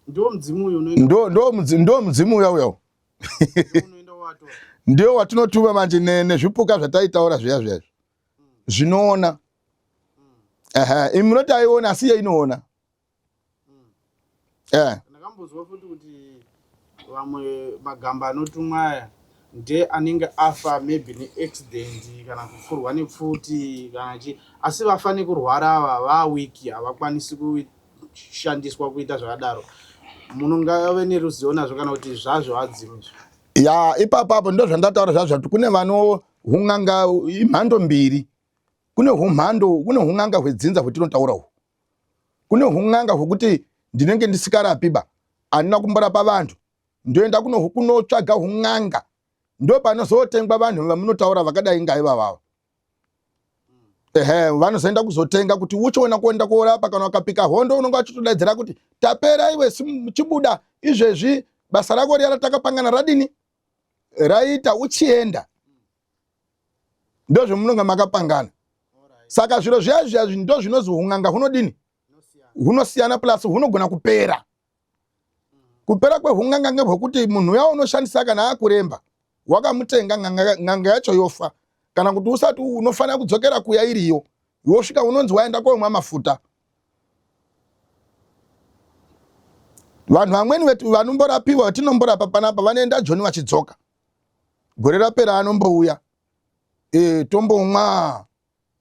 Ndiwo mudzimu uyu unoenda. Ndo ndo mudzimu ndo mudzimu uya uya. Ndio watinotuma manje nezvipuka zvataitaura zviya zviya. Zvinoona. Ehe, imi munoti aiona asi iye inoona. Eh. Ndakambozwa futi kuti vamwe magamba anotumwa aya nde anenge afa maybe neaccident kana kupfurwa nepfuti kana chi asi vafa nekurwara ava vawiki havakwanisi kushandiswa kuita zvakadaro munongave neruzivo nazvo kana kuti zvazvo hadzimo izvo ya ipapo apo ndozvandataura zvazvo kuti kune vanohun'anga imhando mbiri kune humhando kune hun'anga hwedzinza hwetinotaura uhu kune hun'anga hwekuti ndinenge ndisikarapi ba handina kumborapa vantu ndoenda kunotsvaga hun'anga ndo panozotengwa vanhu vamunotaura vakadai ngaivavava ehe vanozoenda kuzotenga kuti uchiona kuenda korapa kana ukapika hondo unonge achitodaidzira kuti tapera iwe chibuda izvezvi basa rako riya ratakapangana radini raita uchienda ndozvamunonga makapangana saka zviro zviya zviya ndo zvinozi hun'anga hunodini hunosiyana plus hunogona kupera kupera kwehun'anga ngehwekuti munhu uya unoshandisa kana akuremba wakamutenga n'anga yacho yofa kana kuti usati unofanira kudzokera kuya iriyo wosvika unonzi waenda komwa mafuta vanhu vamweni vanomborapiwa vatinomborapa panapa vanoenda joni vachidzoka gore rapera anombouya e, tombomwa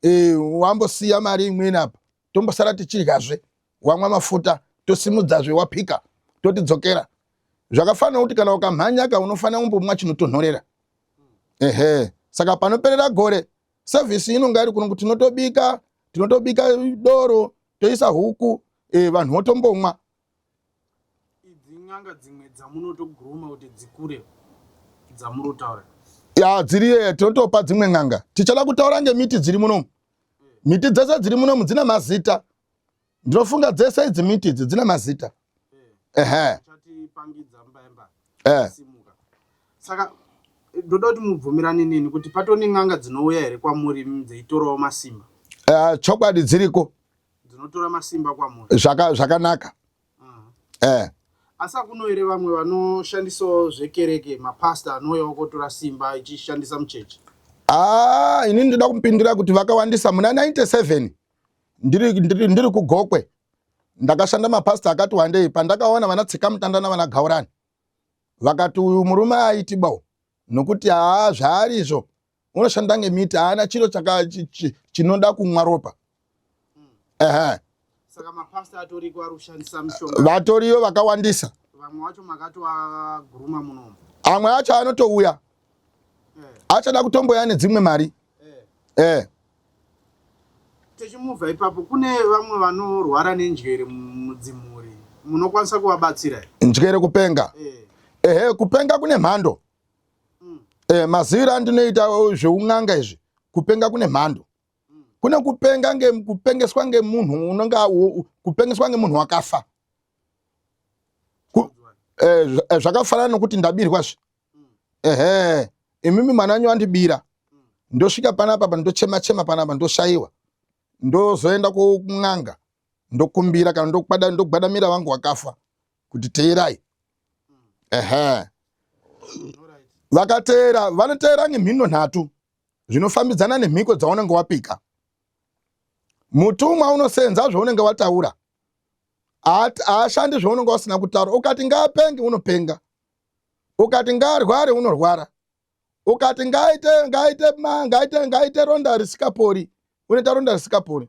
e, wambosiya mari imweni apa tombosara tichidyazve wamwa mafuta tosimudzazve wapika totidzokera zvakafanira kuti kana ukamhanya ka unofanira kumbomwa chinotonhorera ehe saka panoperera gore sevhisi inonga iri kuno kuti tinotobika tinotobika doro toisa huku e, vanhu votombomwa Idzi n'anga dzimwe dzamunotoguruma kuti dzikure dzamurotaura. Ya dziri tinotopa dzimwe n'anga. Tichada kutaura ngemiti dziri munomu. Miti dzese dziri munomu dzine mazita. Ndinofunga dzese idzi miti idzi dzine mazita. Ehe. Chatipangidza mbaemba. Eh. Simuka. Saka ndoda kuti mubvumirane neni kuti patone n'anga dzinouya here kwamuri dzeitorawo masimba. Eh, chokwadi dziriko. Dzinotora masimba kwamuri. Zvaka zvakanaka. Eh. Asi akuno here vamwe vanoshandisawo zvekereke mapastor anouyawo kotora simba ichishandisa muchechi? Ah, ini ndinoda kupindura kuti vakawandisa muna 97 ndiri, ndiri, ndiri kuGokwe ndakashanda mapastor akati wandei pandakaona vana tsikamutanda navana gaurani vakati uyu murume aiti bau nokuti haa zvaari izvo Unoshanda ngemiti, haana chiro chinoda kumwa ropa. Ehe. Saka mapasta atoriko ari kushandisa mishonga. Vatoriyo vakawandisa. Vamwe vacho makatoaguruma munomu. Amwe acho anotouya. Achada kutomboya nedzimwe mari. Tichimubva ipapo kune vamwe vanorwara nenjere mudzimhuri, munokwanisa kuvabatsira? Njere kupenga. Ehe, kupenga kune mhando. Maziviro andinoita zveun'anga izvi, kupenga kune mhando. Kune kupenga kupengeswa ngemunhu unonge kupengeswa ngemunhu wakafa. Zvakafanana nokuti ndabirwa zve. Ehe, imimi mwana wenyu andibira, ndosvika panapa ndochema chema panapa, ndoshayiwa, ndozoenda kun'anga, ndokumbira kana ndogwadamira vangu wakafa kuti teerai. Ehe, vakateera, vanoteera ngemhino nhatu zvinofambidzana nemhiko dzaunenge wapika. Mutumwa unosenza zvaunenge wataura, haashandi zvaunenge wasina kutaura. Ukati ngaapenge, unopenga. Ukati ngaarware, unorwara. Ukati ngaite ngaite ngaite ngaite ronda risikapori, unoita ronda risikapori.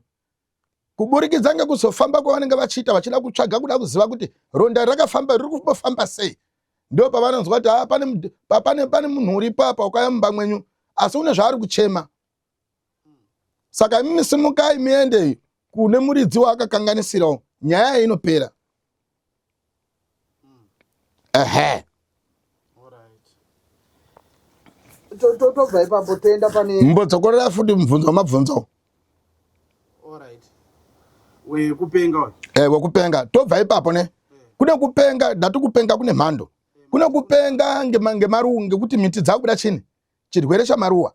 Kuburikidza ngekuzofamba kwavanenge vachiita vachida kutsvaga, kuda kuziva kuti ronda rakafamba riri kumbofamba sei, ndo pavanonzwa kuti ah, pane munhu uripo apa ukauya mumba mwenyu, asi une zvaari kuchema. Saka imimi simukai muende kune muridzi waakakanganisirawo, nyaya inopera. Ehe. Tobva ipapo toenda pane Mbodzokorera futi mubvunzo wamabvunzo. Wekupenga uyu. Wekupenga. Tobva ipapo ne kune kupenga, ndati kupenga kune mhando. Kune kupenga ngemaruwa, ngekuti miti dzakubuda chini chirwere chamaruwa.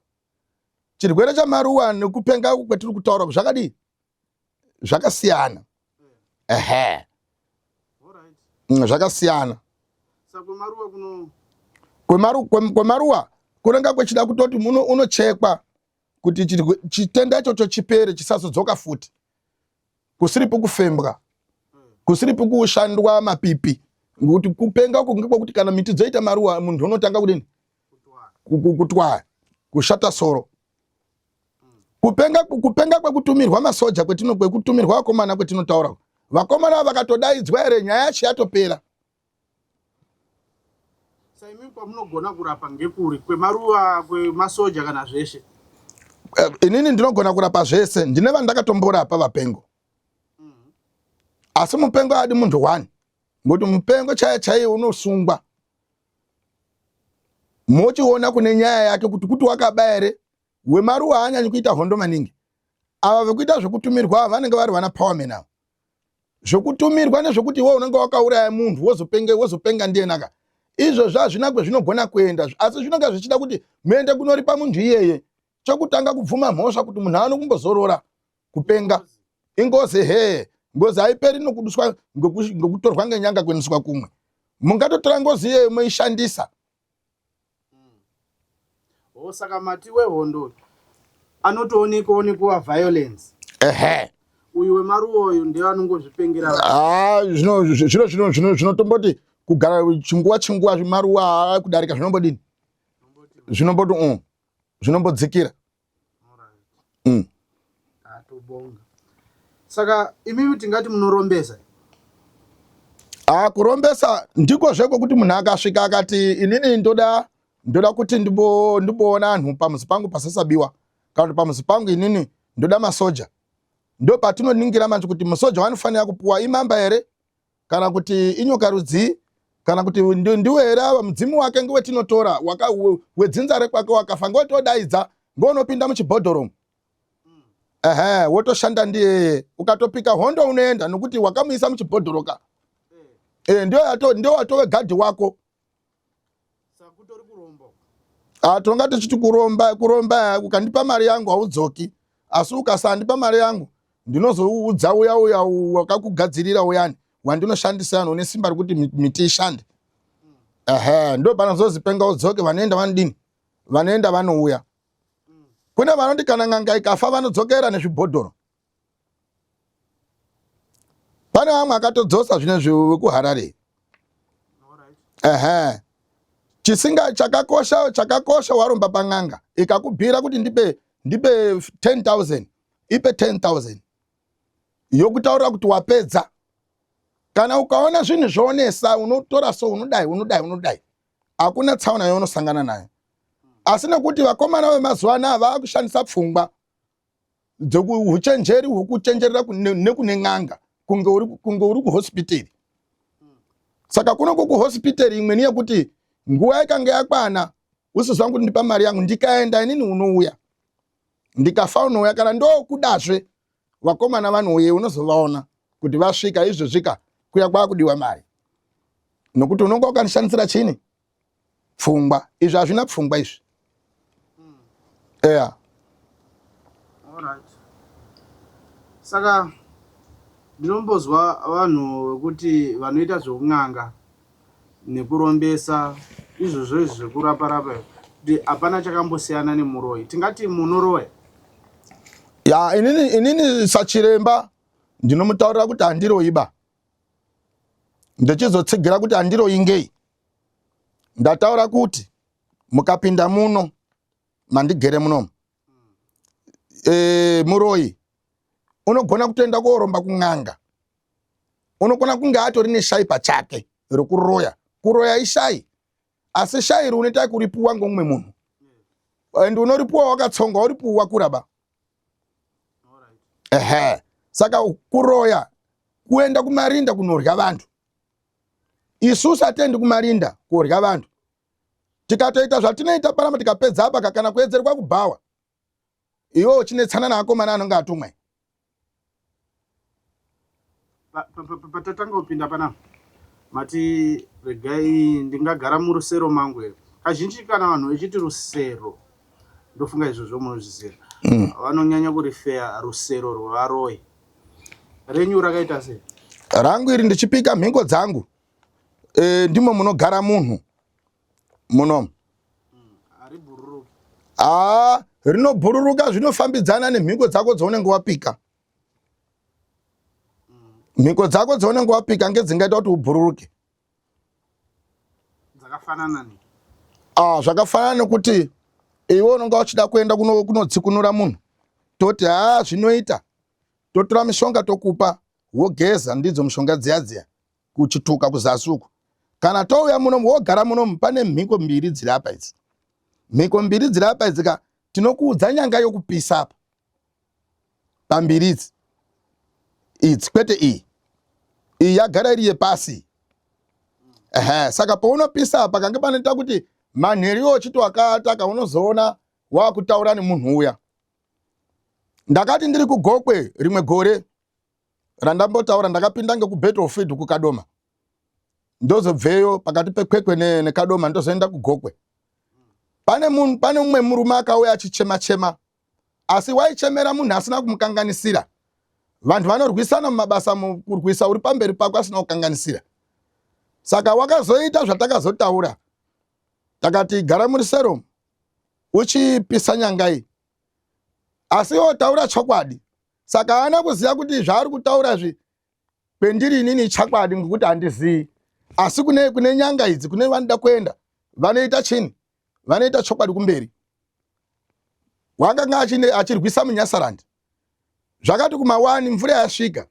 Chirwere chamaruwa nekupenga kwetiri kutaura zvakadii, zvakasiyana. Ehe, zvakasiyana. Kwemaruwa kunenge kwechida kutoti unochekwa kuti chitenda ichocho chipere, chisazodzoka futi, kusiripo kufembwa, kusiripo kushandwa mapipi, ngekuti kupenga uku ngekwekuti kana miti dzoita maruwa, munhu unotanga kudini? Kutwaya, kushata soro. Kupenga kwekutumirwa masoja, kwekutumirwa vakomana kwetinotaura, vakomana vakatodaidzwa here, nyaya yacho yatopera. Saimi kwamunogona kurapa ngekuri kwemaruva, kwemasoja kana zveshe? Inini ndinogona kurapa zvese. Ndine vandakatomborapa vapengo, asi mupengo adi munhu one, ngokuti mupengo chaiye chaiye unosungwa, mochiona kune nyaya yake kuti wakaba here. Wemaruwa haanyanyi kuita hondo maningi. Ava vekuita zvekutumirwa vanenge vari vana powerman ava. Zvekutumirwa nezvekuti iwe unenge wakauraya munhu wozopenga ndiyenaka, izvozvo hazvina kwezvinogona kuenda, asi zvinonga zvichida kuti muende kunoripa munhu iyeye. Chokutanga kubvuma mhosva kuti munhu aone kumbozorora kupenga. Ingozi he, ngozi haiperi nokuduswa ngekutorwa ngenyanga kuendeswa kumwe. Mungatotora ngozi iyeyo moishandisa. Saka mati wehondo anotoonekawo nekuva violence? Ehe. Uyu wemaruwa uyu ndiye anongozvipengera. Zvino zvinotomboti kugara chinguva chinguva, maruwa kudarika zvinombodini, zvinomboti zvinombodzikira. Atobonga. Saka imimi tingati munorombesa? Ah, kurombesa ndiko zveko kuti munhu akasvika akati inini ndoda kuti ndimboona anhu pamuzi pangu pasasabiwa, kana kuti pamuzi pangu inini ndoda masoja, ndo patinoningira manje kuti musoja wanofanira kupuwa imamba here, kana kuti inyoka rudzii, kana kuti ndiwe here ava mudzimu wake ngewetinotora wedzinza rekwake wakafa, ngewetodaidza, ngeunopinda muchibhodhoro. Ehe, wotoshanda ndiyeye. Ukatopika hondo unoenda, nokuti wakamuisa muchibhodhoro ka. Ndio watove gadhi wako. Tonga tichiti kuromba, kuromba ukandipa mari yangu haudzoki, asi ukasandipa mari yangu ndinozoudza uya uya wakakugadzirira uyani wandinoshandisa yani une simba rekuti miti ishande. Ehe, ndo panozozipenga udzoke. Vanoenda vanodini, vanoenda vanouya. Kune vanoti kana n'anga ikafa vanodzokera nezvibhodhoro. Pane vamwe akatodzosa zvinezvi vekuHarare. Ehe. Chisinga chakakosha chakakosha waromba pan'anga ikakubhira kuti ndipe ndipe 10000 ipe 10000 yokutaurira kuti wapedza. Kana ukaona zvinhu zvoonesa unotora so unodai unodai unodai hakuna tsaona yaunosangana nayo. Asi nekuti vakomana vemazuva anaya vaakushandisa pfungwa dzekuhuchenjeri hwekuchenjerera nekune n'anga kunge uri kunge uri kuhospiteri saka kuno kuhospiteri imweni yekuti nguva ikange yakwana usizwa kuti ndipa mari yangu ndikaenda inini unouya ndikafa unouya kana ndokudazve vakomana vanouye unozovaona kuti vasvika izvozvika kuya kwakudiwa mari nokuti unonga wakandishandisira chini pfungwa izvi hazvina pfungwa izvi eya Alright. Saka ndinombozwa vanhu vekuti vanoita zvekun'anga nekurombesa izvozvo izvi zvekurapa rapa kuti hapana chakambosiyana nemuroyi. Tingati munoroya? Ya, inini inini sachiremba ndinomutaurira kuti handiroyiba. Ndichizotsigira kuti handiroyi ngei. Ndataura kuti mukapinda muno mandigere munomu e, muroyi unogona kutoenda kooromba kun'anga unogona kunge atori neshai pachake rekuroya kuroya ishai asi shai iri unoita kuripuwa ngomumwe munhu and unoripuwa wakatsonga uripuwa kuraba ehe saka kuroya kuenda kumarinda kunorya vantu isusu atiendi kumarinda kurya vantu tikatoita zvatinoita panapa tikapedza apa kana kuedzerwa kubhawa iwe uchinetsana naakomana anonge atumwa patatanga kupinda panapa mati regai ndingagara murusero mangu here kazhinji kana vanhu vechiti rusero ndofunga izvozvo munozviziva mm. vanonyanya kurifeya rusero rwevaroyi renyu rakaita sei rangu iri ndichipika mhingo dzangu e, ndimo munogara munhu munomu haa rinobhururuka zvinofambidzana nemhiko dzako dzaunenge wapika mhiko dzako dzaunenge wapika ngedzingaita kuti ubhururuke dzakafanana ne ah zvakafanana nekuti iwe unonga uchida kuenda kunodzikunura munhu toti haa zvinoita totora mishonga tokupa wogeza ndidzo mishonga dziya dziya kuchituka kuzasi uku kana touya munomu wogara munomu pane mhiko mbiri dziri apa idzi mhiko mbiri dziri apa idzi ka tinokuudza nyanga yokupisa apa pambiri idzi idzi kwete iyi iyi yagara iri yepasi ehe saka paunopisa apa kange panoita kuti manheru iwo uchiti wakaataka unozoona wakutaura nemunhu uya ndakati ndiri kugokwe rimwe gore randambotaura ndakapinda ngekubattlefield kukadoma ndozobveyo pakati pekwekwe nekadoma ndozoenda kugokwe pane munhu pane mumwe murume akauya achichema chema asi waichemera munhu asina kumukanganisira vanhu vanorwisana mumabasa kurwisa uri pamberi pako asina kukanganisira saka wakazoita zvatakazotaura takati gara muri seromu uchipisa nyanga iyi asi otaura chokwadi saka haana kuziva kuti zvaari kutaura izvi kwendiri inini ichakwadi ngekuti handizii asi kune kune nyanga idzi kune vanoda kuenda vanoita chini vanoita chokwadi kumberi wakanga achirwisa munyasarandi zvakati kumawani mvura yasvika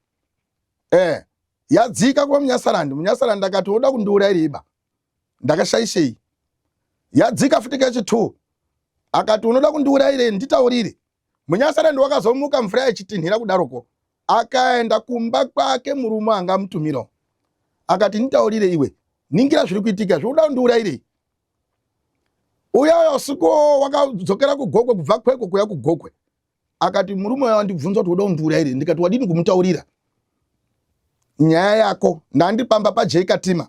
eh yadzika kuva munyasarandi munyasarandi akati woda kundiurayira iba ndakashaishei yadzika futi kechi2 akati unoda kundiurayirei nditaurire Munyasarandi wakazomuka mvura ichitinhira kudaroko akaenda kumba kwake murume anga amutumirawo akati nditaurire iwe ningira zviri kuitika zviri kuda kundiurayirei uya uya usiku wakadzokera kugokwe kubva kwekwe kuya kugokwe akati murume uya wandibvunza kuti uda kundiurayirei ndikati wadini kumutaurira nyaya yako ndandiri pamba pajeikatima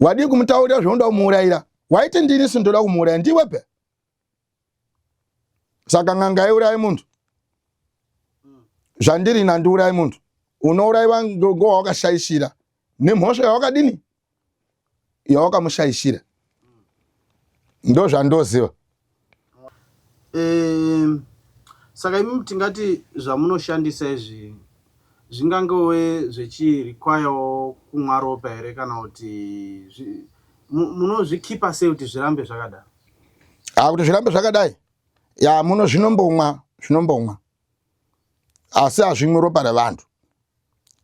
wadii kumutaurira zvaunoda kumuurayira waiti ndini sindoda kumuuraya ndiwe pe saka n'anga haiurayi munhu zvandiri ini handiurayi munhu unourayiwa ngowawakashaishira nemhosva yawakadini yawakamushaishira ndozvandoziva saka imi tingati zvamunoshandisa izvi zvingangove zvechirequirewo kumwa ropa here kana kuti Munozvikipa sei kuti zvirambe zvakadai? Ah, kuti zvirambe zvakadai ya muno zvinombomwa zvinombomwa asi hazvimwi ropa revanhu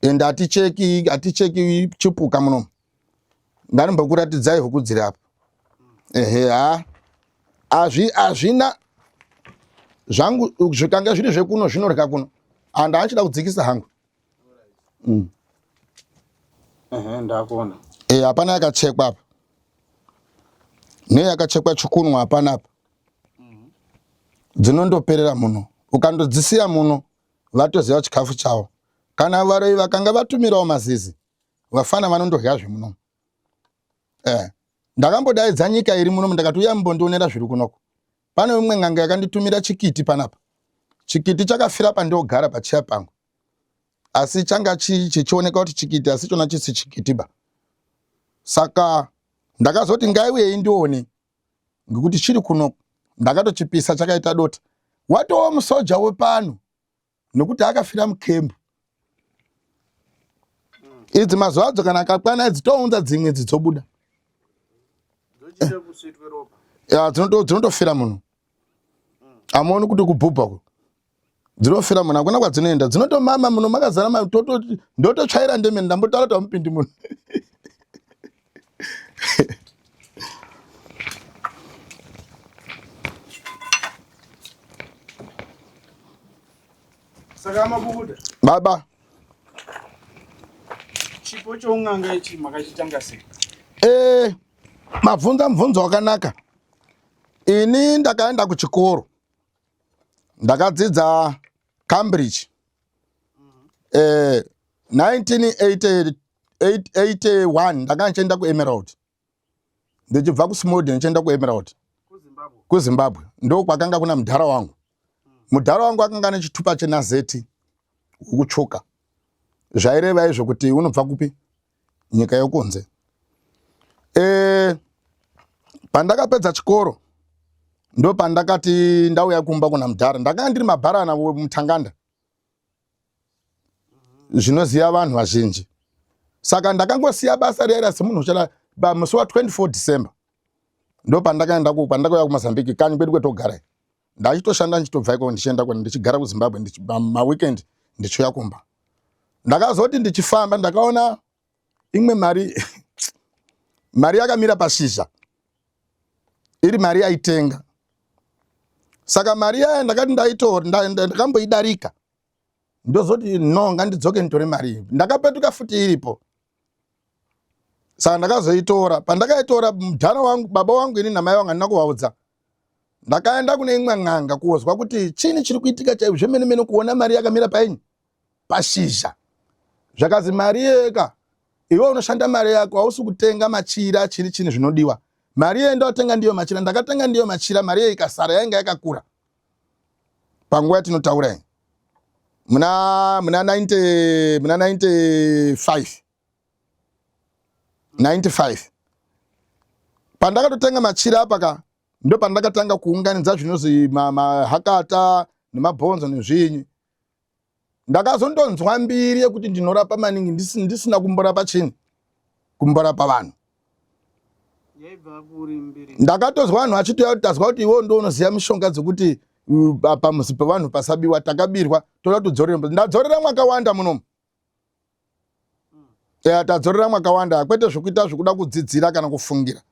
and haticheki haticheki chipuka muno ndanimbokuratidzai huku dziri apa ehe ha azvi hazvina zvangu zvikanga zviri zvekuno zvinorya kuno and achida kudzikisa hangu mm. Ehe, ndakuona. Eh, hapana yakachekwa apa. Neyakachekwa chikunwa hapana apa. Dzinondoperera muno. Ukandodzisiya muno vatoziva chikafu chavo. Kana varoyi vakanga vatumirawo mazizi, vafana vanondorya zvemuno. Eh, ndakambodaidza nyika iri muno ndakati uya mumbondionera zviri kunoko. Pane imwe n'anga yakanditumira chikiti panapa. Chikiti chakafira pandogara pacheya pangu. Asi changa chichioneka kuti chikiti asi chona chisi chikiti ba. Saka ndakazoti ngaiuye indione ngekuti chiri kuno ndakatochipisa chakaita dota. Watova musoja wepano nokuti akafira mukembu. Idzi mazuva adzo kana akakwana idzi tounza dzimwe idzi dzobuda. Ya dzinotofira munhu. Amuoni kuti kubhubha ku. Dzinofira munhu hakuna kwadzinoenda. Dzinotomama muno makazara ndototsvaira ndemene ndambotaura kuti amupindi munhu. Saka mabuda. Baba. Chipo choun'anga ichi makachitanga sei? Eh, mabvunza mubvunzo wakanaka. Ini ndakaenda kuchikoro. Ndakadzidza Cambridge. Eh, 1981 ndakanga ndichienda kuEmerald. Ndichibva kuSmolden ndichienda kuEmerald. KuZimbabwe. Ndokwakanga kuna mudhara wangu. Mudhara wangu akanga ane chitupa chenazeti wekutsvuka. Zvaireva izvo kuti unobva kupi? Nyika yokunze. E, pandakapedza chikoro ndo pandakati ndauya kumba kuna mudhara. Ndakanga ndiri mabharana mutanganda. Zvinoziva vanhu vazhinji. Saka ndakangosiya basa riya semunhu uchada musi wa 24 December. Ndo pandakaenda ku pandakauya kuMozambique kanyi kwedu kwetogara. Ndachitoshanda ndichitobva ikoko ndichienda kwena ndichigara kuZimbabwe maweekend ndichiuya kumba. Ndakazoti ndichifamba ndakaona imwe mari mari yakamira pashizha iri mari yaitenga. Saka mari yaya ndakati ndaitora ndakamboidarika ndozoti no ngandidzoke nditore mari iyi. Ndakapetuka futi iripo. Saka ndakazoitora. Pandakaitora mudhara wangu baba wangu ini namai vangu handina kuvaudza. Ndakaenda kune imwe n'anga kuozwa kuti chini chiri kuitika chaizvo zvemene mene kuona mari yakamira painyi pashizha. Zvakazi mari yeka iwe unoshanda mari yako hausi kutenga machira chiri chini zvinodiwa. Mari iye ndotenga ndiyo machira ndakatenga ndiyo machira mari iye ikasara yainga yakakura. Panguva yatinotaura iyi muna muna 90 muna 95 95 pandakatotenga machira apa ka ndo pandakatanga kuunganidza zvinozi mahakata nemabhonzo nezvinyi ndakazondonzwa mbiri yekuti ndinorapa maningi ndisina kumborapa chini kumborapa vanhu ndakatozwa vanhu vachitouya kuti tazwa kuti iwewo ndo unoziva mishonga dzekuti pamuzi pevanhu pasabiwa takabirwa toda kudzorera ndadzorera mwakawanda munomu ya tadzorera mwakawanda kwete zvekuita zvekuda kudzidzira kana kufungira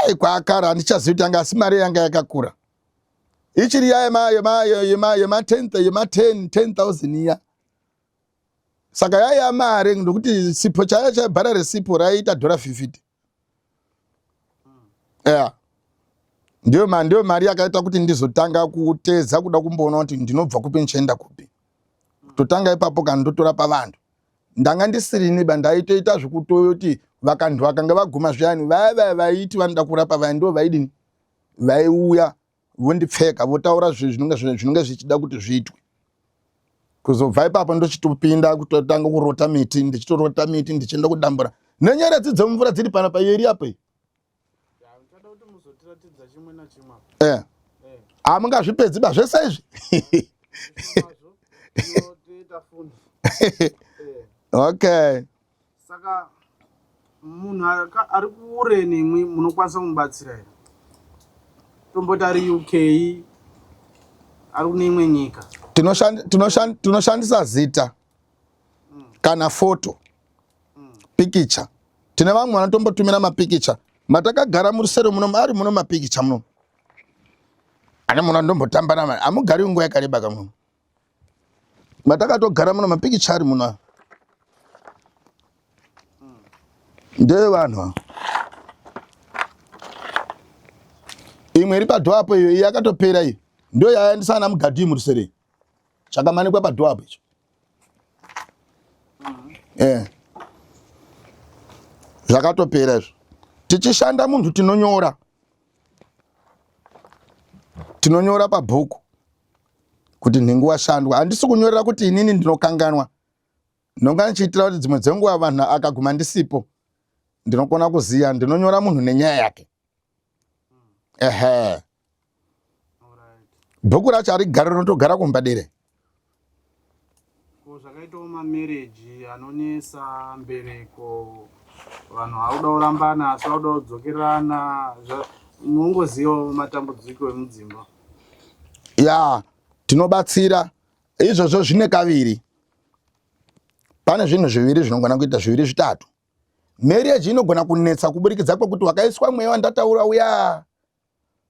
ai kwakara handichazivi kuti anga asi mari yanga yakakura ichiri ya yema yema yema yema 10 yema 10 10000 iya saka yaiya mari ndokuti sipo chaiyo chaibhara resipo raiita dhora 50 yeah. Ndiyo ma, ndiyo mari yakaita kuti ndizotanga kutedza kuda kumboona kuti ndinobva kupi ndichienda kupi. Totanga ipapo kana ndotora pavanhu. Ndanga ndisirini ba ndaitoita zvekutoti vakanhu vakanga vaguma zviyani vaya vaya vaiti vanoda kurapa vaya ndo vaidini vaiuya vondipfeka votaura zvinenge zvinenge zvichida kuti zviitwe. Kuzobva ipapo ndochitopinda kutotanga kurota miti ndichitorota miti ndichienda kudambura nenyeredzi dzemvura dziri panapa iyo iri apo iyi. Eh. Hamungazvipedzi ba zvese izvi. Okay. Saka munhu ari kure nemwi munokwanisa kumubatsira here? Tomboti ari UK, ari kune imwe nyika. Tinoshandisa zita kana foto, pikicha. Tine vamwe vanotombotumira mapikicha matakagara murusero muno, ari muno mapikicha muno ane muno ndombotamba nama hamugari nguva yakareba kamuno matakatogara muno mapikicha ari muno ndeyevanhu ava. Imwe iri padho apo iyo iyi yakatopera iyo ndo yaendesa ana mugadhi murusere chakamanikwa padho apo icho. Eh, zvakatopera izvo. Tichishanda munhu tinonyora, tinonyora pabhuku kuti nhingi washandwa. Handisi kunyorera kuti inini ndinokanganwa, ndinonga ndichiitira kuti dzimwe dzenguva vanhu akaguma ndisipo ndinokona kuziva. Ndinonyora munhu nenyaya yake. Ehe, bhuku racho harigari, rinotogara kumba dere. Ko zvakaitawo mamereji anonetsa mbereko, vanhu vakuda kurambana asi vakuda kudzokerana, munongozivawo matambudziko emudzimba. Ya, tinobatsira izvozvo. Zvine kaviri, pane zvinhu zviviri zvinogona kuita, zviviri zvitatu. Marriage inogona kunetsa kuburikidza kwekuti wakaiswa mweya wandataura uya,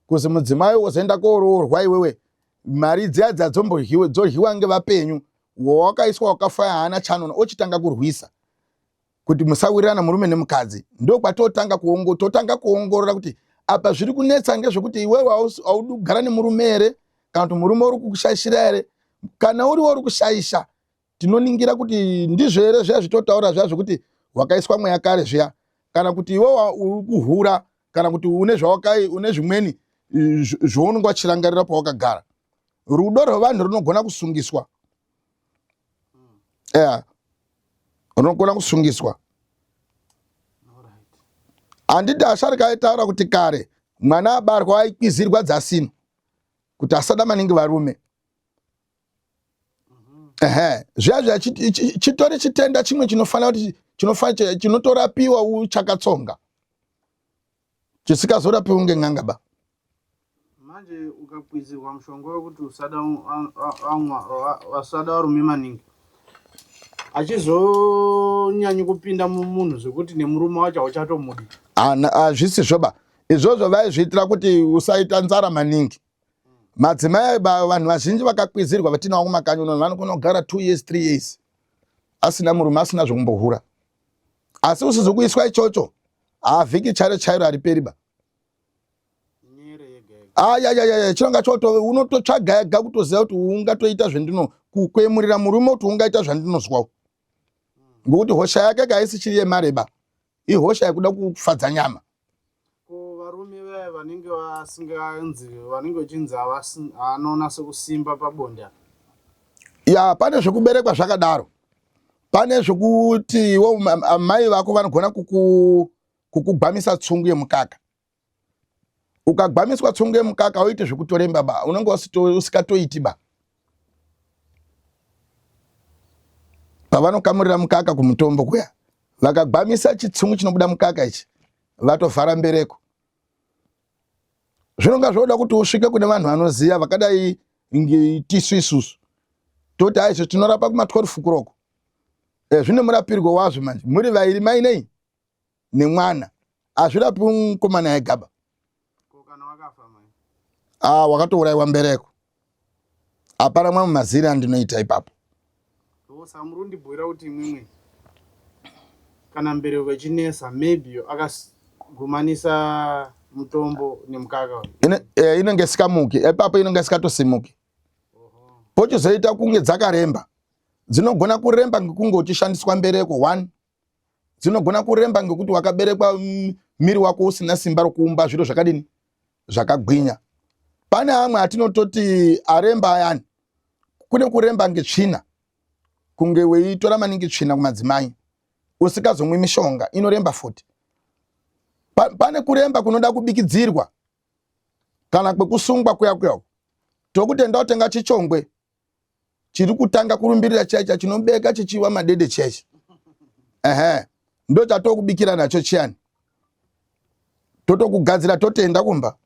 kuzi mudzimai wozoenda kooroorwa iwewe, mari dziya dzadzomboryiwe dzoryiwa ngevapenyu, wawakaiswa wakafa haana chanona, ochitanga kurwisa kuti musawirirana murume nemukadzi. Ndokwatotanga kuongo totanga kuongorora kuti apa zviri kunetsa ngezvekuti iwewe haudi kugara nemurume here, kana kuti murume uri kukushaishira here. Kana uriwo uri kushaisha, tinoningira kuti ndizvo here zviya zvitotaura zviya zvekuti wakaiswa mweya kare zviya, kana kuti iwewe uri kuhura, kana kuti une zvawakai, une zvimweni zvaunenge wachirangarira pawakagara. Rudo rwevanhu runogona kusungiswa, yeah, runogona kusungiswa. Handiti asharika aitaura kuti kare mwana abarwa aikwizirwa dzasino kuti asada maningi varume? Ehe, zviya zviya chitori chitenda chimwe chinofanira kuti chinofanira chinotorapiwa uchakatsonga, chisikazorapiwi ngen'anga ba. Manje ukakwizirwa mushonga wekuti usada vasada varume maningi, achizonyanyi kupinda mumunhu zvekuti nemurume wacho hauchatomudi? Hazvisi zvoba izvozvo. Vaizviitira kuti usaita nzara maningi. Madzimai, vanhu vazhinji vakakwizirwa vatinawo kumakanyi uno vanokona kugara 2 years, 3 years asina murume, asina zvekumbohura, asi usizi kuiswa ichocho havhiki chairo chairo hariperi ba. Ayayaya, chinonga choto unototsvaga ega kutoziva kuti ungatoita zvendino kukwemurira murume kuti ungaita zvandinozwawo, ngokuti hosha yake kaisi chiri yemareba, ihosha yekuda kufadza nyama. Ko varume vaya vanenge vasinganzi, vanenge vachinzi haanonase kusimba pabonde? Ya, pane zvekuberekwa zvakadaro, pane zvekuti iwo amai vako vanogona kukugwamisa tsungu yemukaka. Ukagwamiswa tsungu yemukaka uite zvekutoremba ba, unenge usikatoiti ba. Pavanokamurira mukaka kumutombo kuya, vakagwamisa chitsungu chinobuda mukaka ichi, vatovhara mbereko. Zvinonga zvoda kuti usvike kune vanhu vanoziva vakadai tisu isusu toti aizvo tinorapa kuma12 kuroko. E, zvine murapirwo wazvo. Manje muri vairi, mai nei nemwana, hazvirapi mukomana egaba. Ah, wakatourayiwa mbereko, hapana mwamwe maziri andinoita ipapo. Saka muri kundibhuira kuti imwimwe kana mbereko ichinetsa, maybe akagumanisa mutombo nemukaka? Inenge isikamuki ipapo, inenge isikatosimuki. Pochizoita kunge dzakaremba. Dzinogona kuremba ngekunge uchishandiswa mbereko one, dzinogona kuremba ngekuti wakaberekwa miri wako usina simba rokuumba zviro zvakadini zvakagwinya. Pane amwe atinototi aremba ayani, kune kuremba ngetsvina, kunge weitora maningi tsvina kumadzimai usikazomwi mishonga, inoremba futi. Pane kuremba kunoda kubikidzirwa kana kwekusungwa kuya kuya, tokuti enda utenga chichongwe chiri kutanga kurumbirira chaicha chinobeka chichiwa madede chaichi. Ehe, Ndochatokubikira nacho chiyani, totokugadzira totoenda kumba,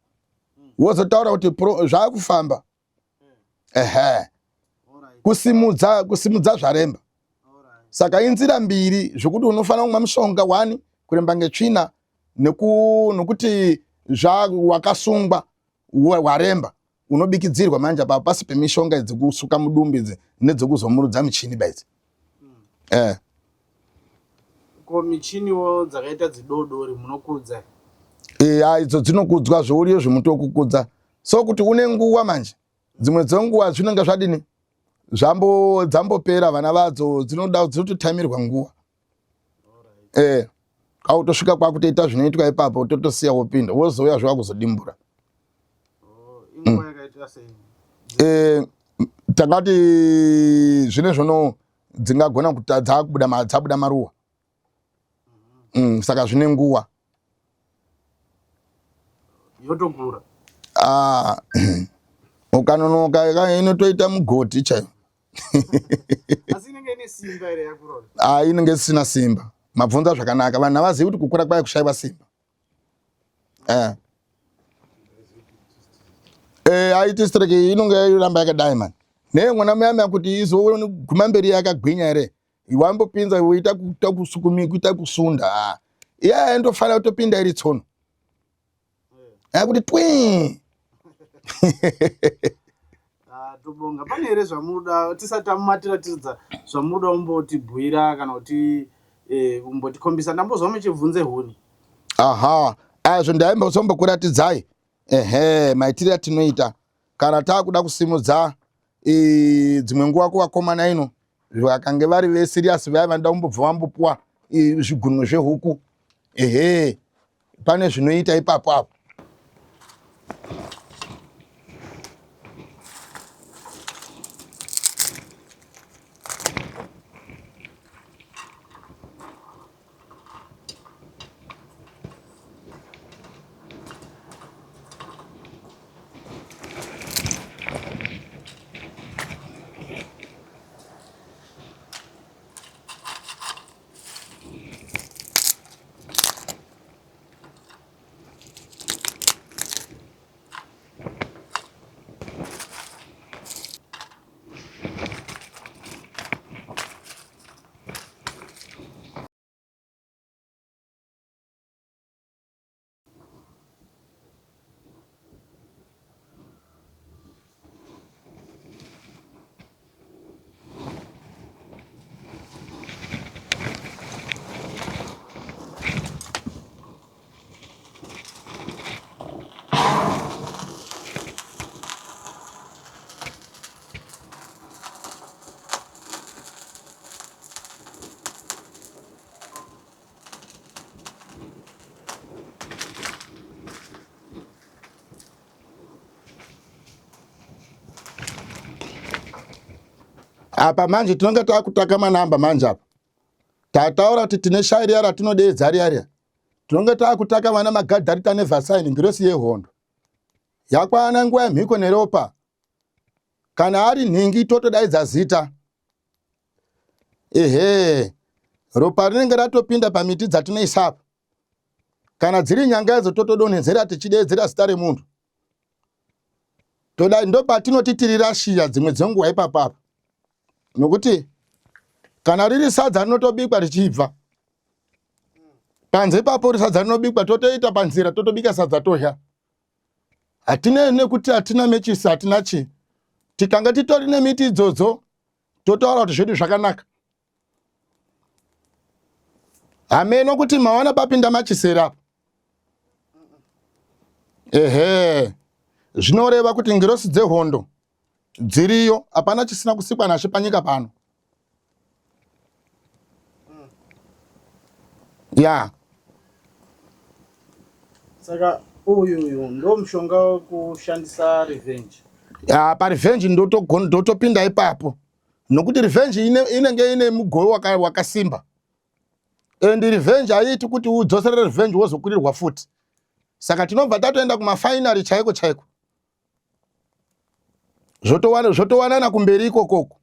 wozotaura kuti zvakufamba. Ehe, kusimudza kusimudza zvaremba. Saka inzira mbiri zvekuti unofanira kumwa mushonga wani kuremba ngetsvina nekuti zva wakasungwa waremba unobikidzirwa manje apa pasi pemishonga idzi kusuka mudumbu idzi nedzekuzomurudza michini baidzi. Eh. Ko michiniwo dzakaita dzidodori munokudza? Eya, idzo dzinokudzwa zvouriyo zvemutokukudza. So kuti une nguva manje, dzimwe dzenguva zvinenge zvadini zvambo dzambopera vana vadzo dzinoda dzinototamirwa nguva. Eh, kautosvika kwakutoita zvinoitwa ipapo totosiya wopinda wozouya zvawakuzodimbura. Oh, inguva yakaita sei? Eh, takati zvine zvono dzingagona kuti dzakubuda dzabuda maruwa. Saka zvine nguva yotokura. Ah, ukanonoka inotoita mugoti chaiyo. Asi inenge ine simba here yakura? Ah, inenge isina simba. Mabvunza zvakanaka, vanhu havazivi kuti kukura kwayo kushaiwa simba. Eh. Eh, aiti streke inonge yoramba yakadai mani. Neye mwana muyamya kuti izoguma mberi yakagwinya here? Wambopinza woita kuita kusukumi kuita kusunda. Ah. Iya indofanira kutopinda iri tsono. Eh, kuti twi. Ah, tobonga. Pane here zvamunoda tisati tamumatiratiridza zvamunoda kumbotibhuira kana kuti kumbotikombisa? Ndambozwa muchibvunze huni. Aha, azvo ndaimbozombokuratidzai. Ehe, maitire atinoita kana takuda kusimudza dzimwe nguva kuvakomana ino vakange vari veserious vaya vanoda kumbobva vambopuwa zvigunwe zvehuku. Ehe, pane zvinoita ipapo apo. Apa manje tinonge takutaka manamba manje apa. Tataura kuti tine shairi riya ratinodeedza riya riya. Tinonge takutaka vana magadharita nevhasaini ngirosi yehondo. Yakwana nguva yemhiko neropa. Kana ari nhingi totodaidza zita. Ehe, ropa rinenge ratopinda pamiti dzatinoisa apa. Kana dziri nyanga idzo totodonhedzera tichideedzera zita remunhu. Toda ndopatinoti tiri rashiya dzimwe dzenguva ipapa apa. Nokuti kana riri sadza rinotobikwa richibva panze ipapo, sadza rinobikwa totoita panzira totobika sadza tohya. Hatina nekuti hatina mechisi, hatina chii. Tikanga titori nemiti idzodzo totaura kuti zvedu zvakanaka. Hameno kuti mawana papinda machisera apa. Ehe, zvinoreva kuti ngirosi dzehondo dziriyo, hapana chisina kusikwa nashe panyika pano. Ya. Saka uyu uyu ndo mushonga wekushandisa revenge. Ya, parevenge ndotopinda ipapo. Nokuti revenge inenge ine mugove wakasimba. And revenge haiiti kuti udzosere revenge wozokurirwa futi. Saka tinobva tatoenda kumafinali chaiko chaiko. Zvotowanana kumberi ikokoko.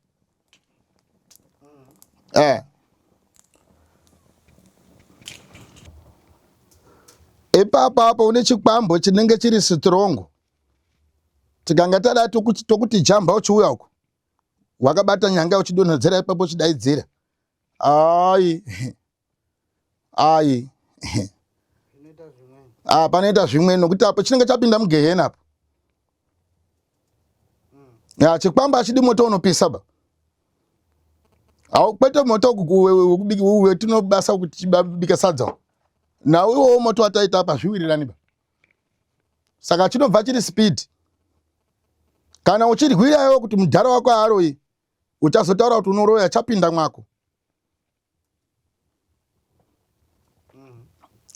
Eh. Ipapo apo une chikwambo chinenge chiri strong. Tikanga tada tokuti tokuti jamba uchiuya uko. Wakabata nyanga uchidonhedzera ipapo uchidaidzira. Ai. Ai. Ah, panoita zvimwe nokuti apo chinenge chapinda mugehena apo. Ya, chikwambo achidi moto unopisa ba. Au kwete moto wetinobasa kuti tibike sadza. Nawo iwowo moto wataita apa zviwirirani ba. Saka chinobva chiri speed. Kana uchirwira iwe kuti mudhara wako haaroyi, uchazotaura kuti unoroya chapinda mwako.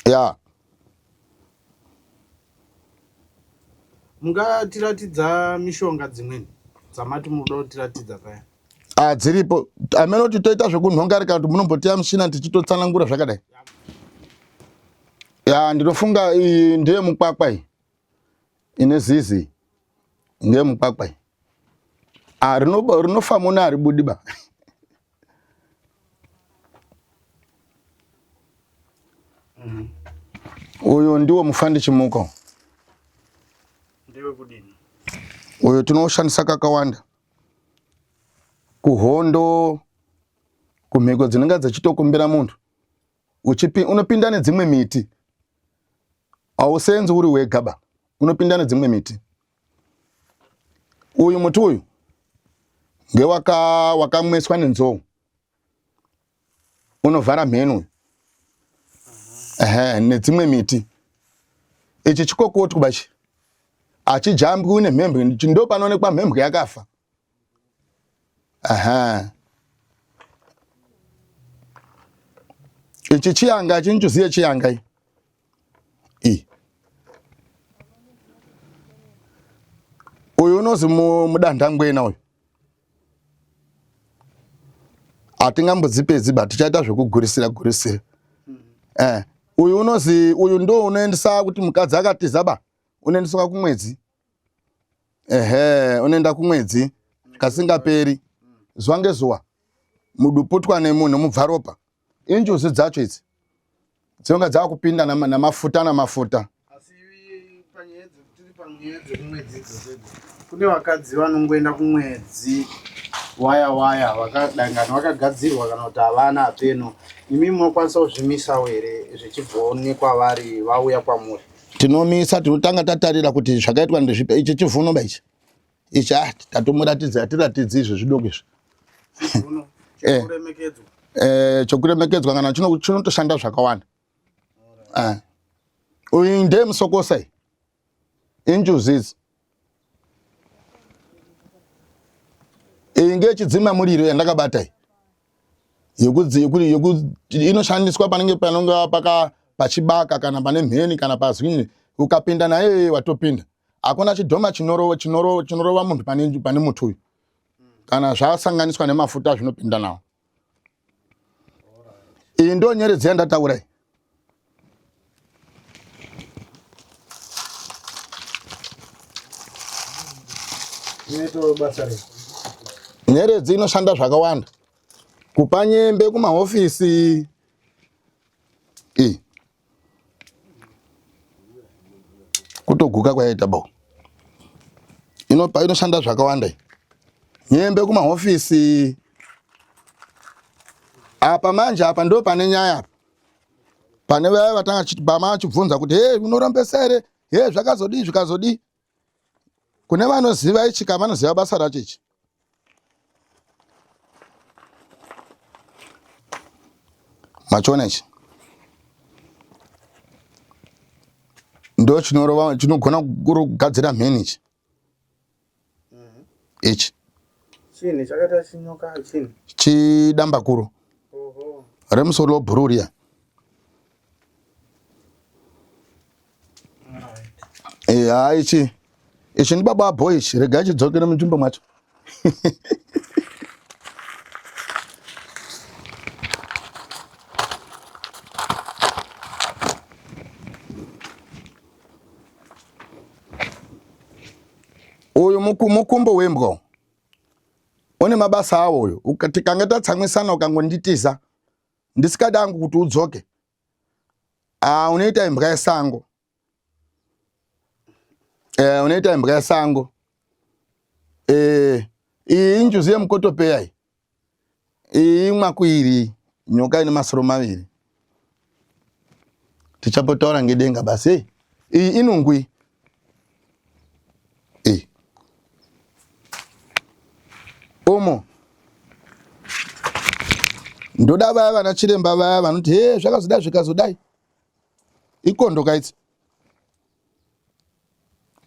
Ya. Mungatiratidza mishonga dzimweni dzamati munoda kutiratidza paya? Ah, dziripo. Amene kuti toita zvekunhonga kana kuti munomboteya mushina tichitotsanangura zvakadai. Ya, ndinofunga iyi ndeye mukwakwa iyi. Ine zizi. Ndeye mukwakwa iyi. Ah, rinofa muna haribudi ba. Uyu ndiwo mufandi chimuko. Ndewe kudini? Uyu tinoushandisa kakawanda. Kuhondo, kumhiko dzinenge dzichitokumbira munhu. Unopinda nedzimwe miti. Hausenzi uri wega ba. Unopinda nedzimwe miti. Uyu muti uyu ngewaka wakamweswa nenzou. Unovhara mheni uyu. Ehe, nedzimwe miti. Ichi chikokotwa bachi. Achijambwi nemhembwe, ndo panoonekwa mhembwe yakafa. Aha. Ichi chiyanga chinjuziye chiyanga iyi. Iyi. Uyu unozi mudandangwena uyu. Hatingambodzipedzi ba tichaita zvekugurisira gurisira. Eh, uyu unozi uyu ndo unoendesa kuti mukadzi akatiza ba unoendeswa kumwedzi. Ehe, unoenda kumwedzi kasingaperi zuva ngezuva muduputwa nemunhu mubvaropa. Injuzi dzacho idzi dzinonga dzakupinda namafuta namafuta. Asi panyaya tiri panyaya dzekumwedzi idzodzo kune vakadzi vanongoenda kumwedzi waya waya vakadangana vakagadzirwa kana kuti havana hapeno. Imi munokwanisa kuzvimisawo here zvichibvaonekwa vari vauya kwamuri? Tinomisa, tinotanga tatarira kuti zvakaitwa ndezvipi. Ichi chivhuno ba ichi. Ichi ah tatomuratidza atiratidzi izvi zvidoko izvi. Chivhuno chekuremekedzwa. Eh, chokuremekedzwa kana chinotoshanda zvakawanda. Eh. Uyu ndiye musokosa iyi. Injuzi idzi. Iyi ngeyechidzima muriro yandakabata iyi. Inoshandiswa panenge panonga paka pachibaka kana pane mheni kana pazwini, ukapinda nayo iyoyo watopinda. Hakuna chidhoma chinorova chinoro, chinorova munhu pane, pane muti uyu. Kana zvasanganiswa nemafuta zvinopinda nawo. Iyi ndo nyeredzi yandataura iyi. Nyeredzi inoshanda zvakawanda, kupa nyembe kumahofisi. Iyi kutoguka kwayaita bo inopa inoshanda zvakawanda iyi nyembe kumahofisi. Apa manje apa ndo pane nyaya apa pane vaya vatanga bama achibvunza kuti hey unorombesa here, hey zvakazodii zvikazodii. Kune vanoziva ichi ka vanoziva basa racho ichi. Machiona ichi ndo chinorova chinogona kugadzira mheni ichi. Ichi chini chakaita chinyoka chini chidambakuro remusoro webhuruu riya. Eh, ichi ichi ndibaba boy ichi, regai chidzokere munzvimbo mwacho. Uyu mukumbo wembwa une mabasa awo uyu. Tikange tatsamwisana ukangonditiza ndisikadi angu kuti udzoke, ah, unoita imbwa yesango. Eh, unoita imbwa yesango. Eh, iyi injuzu yemukotopeya iyi. Iyi imwakuiri nyoka ine masoro maviri. Tichapotaura ngedenga basi. Hey, iyi inungwi. Iyi. Umo. Ndoda vaya vana chiremba vaya vanoti he zvakazodai zvikazodai. Ikondo kaitsi.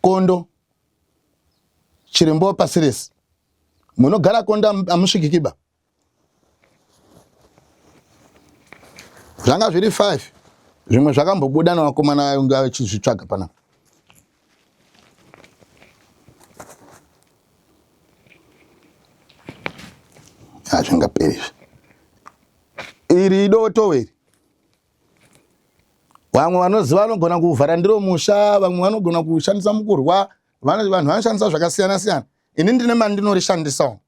Kondo. Chiremba wapasi rese. Munogara kondo amusvikikiba. Zvanga zviri 5. Zvimwe zvakambobuda nevakomana vainge vachizvitsvaga panapa. Hazvingaperi izvi. Iri idoto iri. Vamwe vanoziva vanogona kuvhara ndiro musha, vamwe vanogona kushandisa mukurwa, vanhu vanoshandisa zvakasiyana siyana. Ini ndine mandinorishandisawo.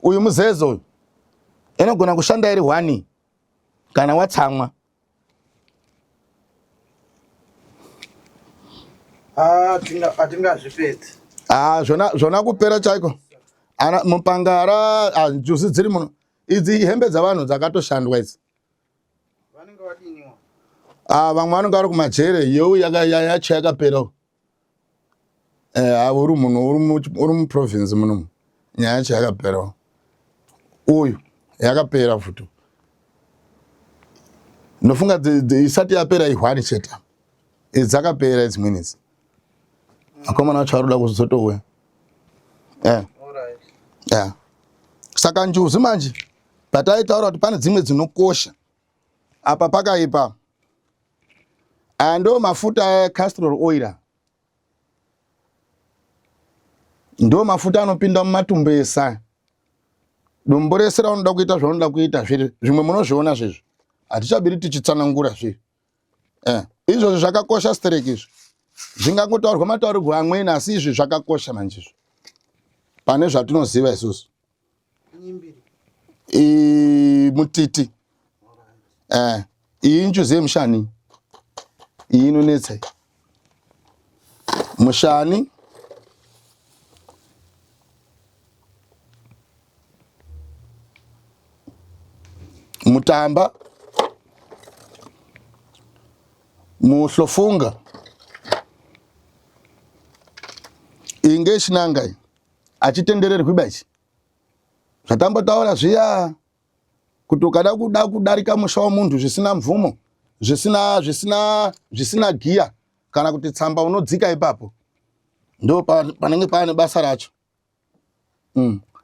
Uyu muzezo uyu inogona kushanda iri hwani kana watsamwa. Ah, atingazvipedzi. Ah, zvona zvona kupera chaiko. Ana mupangara ah, njuzi dziri muno. Idzi hembe dzavanhu dzakatoshandwa idzi. Vanenge vadiniwa. Ah, vamwe vanenge vari kumajere, yeu yacho yakapera. Eh, avo uri muno uri muprovince muno. Nyaya yacho yakapera. Uyu yakapera futi. Ndofunga isati yapera ihwani chete. Idzi dzakapera dzimweni idzi. Akomana vacho vari kuda kuzotouya. Eh. Yeah. Saka njuzu manje pataitaura kuti pane dzimwe dzinokosha apa pakaipa. Aya ndo mafuta ecastor oil. Ndo mafuta anopinda mumatumbu ese. Dumbu rese raunoda kuita zvaunoda kuita zviri zvimwe munozviona zvezvi. Hatichabiri tichitsanangura zviri. Eh, izvozvo zvakakosha stereki izvi. Zvingangotaurwa mataurirwo amweni asi izvi zvakakosha manje izvi. Pane zvatinoziva isusu. Mutiti. Eh, iyi njuzu yemushani. Iyi inonetsa iyi. Mushani. Mutamba. Muhlofunga. Iyi ngeyechinanga iyi. Achitendererwi ba ichi. Zvatambotaura zviya kuti ukada kuda kudarika musha wemunhu zvisina mvumo, zvisina zvisina zvisina giya kana kuti tsamba unodzika ipapo. Ndo panenge paane basa racho.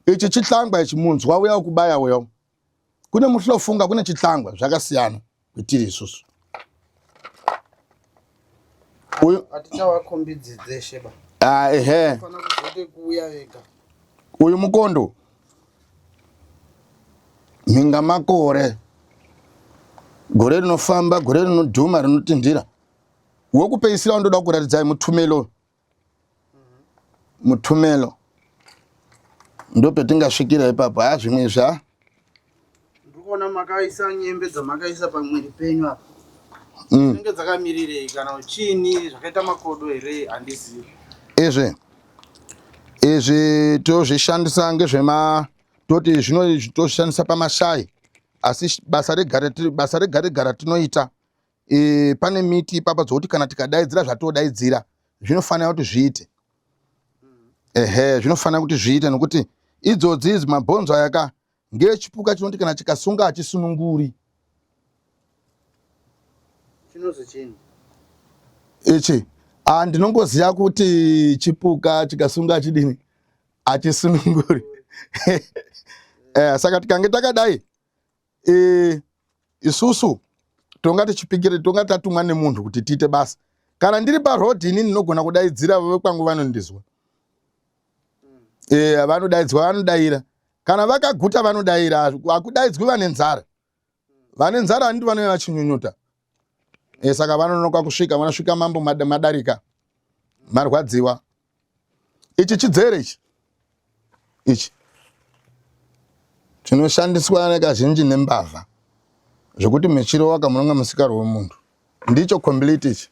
Ichi chihlangwa ichi munzwa uya wekubaya uya. Kune muhlofunga kune chihlangwa zvakasiyana kwetiri isusu. Uyu atichawakombidzi dzeshe ba. Ah, ehe. Fana kuzote kuuya vega. Uyu mukondo mhinga makore gore rinofamba gore rinodhuma rinotindira wekupeisira undoda kuratidzai mutumelo mutumelo ndopetingasvikira ipapo haa zvimwe izvi ha ndikuona makaisa nyembe dzamakaisa pamwiri penyu apa dzinenge dzakamirirei kana chiini zvakaita makodo here handizivi izvi izvi tozvishandisa ngezvema toti zvino tozvishandisa pamashayi asi basa rega basa rega rega ratinoita e, pane miti ipapa dzokuti kana tikadaidzira zvatodaidzira zvinofanira kuti zviite ehe zvinofanira kuti zviite nokuti idzodzi idzi mabhonzo aya ka ngechipuka chinoti kana chikasunga hachisununguri chinozi chini ichi ah, ndinongoziva kuti chipuka chikasunga hachidini hachisununguri eh, saka tikange takadai e, isusu tonga tichipikira tonga tatumwa nemunhu kuti tiite basa kana ndiri paroad ini ndinogona kudaidzira vekwangu vanondizwa e, vanodaidzwa vanodaira kana vakaguta vanodaira hakudaidzwi vane nzara vane nzara handiti vanouya vachinyunyuta e, saka vanonoka kusvika vanosvika mambo madarika marwadziwa Ichi chidzere ichi ichi chinoshandiswa kazhinji nembavha zvekuti mechiro waka munonga musikarwe wemuntu. Ndicho complete ichi.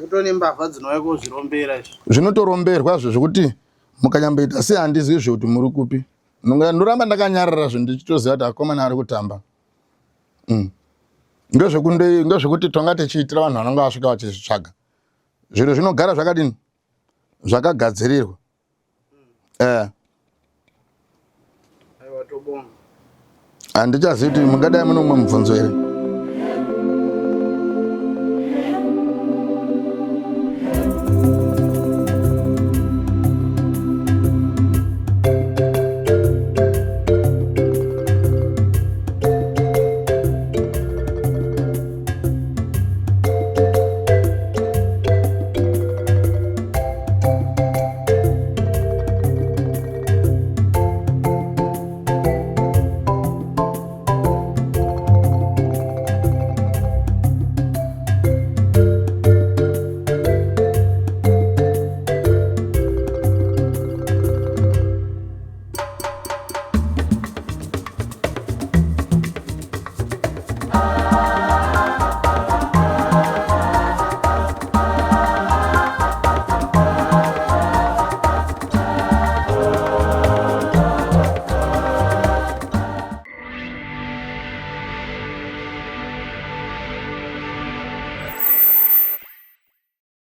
Kutone mbavha dzinouya kozvirombera izvi. Zvinotoromberwa zvo zvekuti mukanyamboita sei handizivi zvekuti muri kupi. Ndoramba ndakanyarara zvo ndichitoziva kuti akomana ari kutamba. Ndezvekuti tonga tichiitira vanhu vanonga vasvika vachizvitsvaga. Zviro zvinogara zvakadini? Zvakagadzirirwa. Handichazivi kuti mungadai mune umwe mubvunzo here.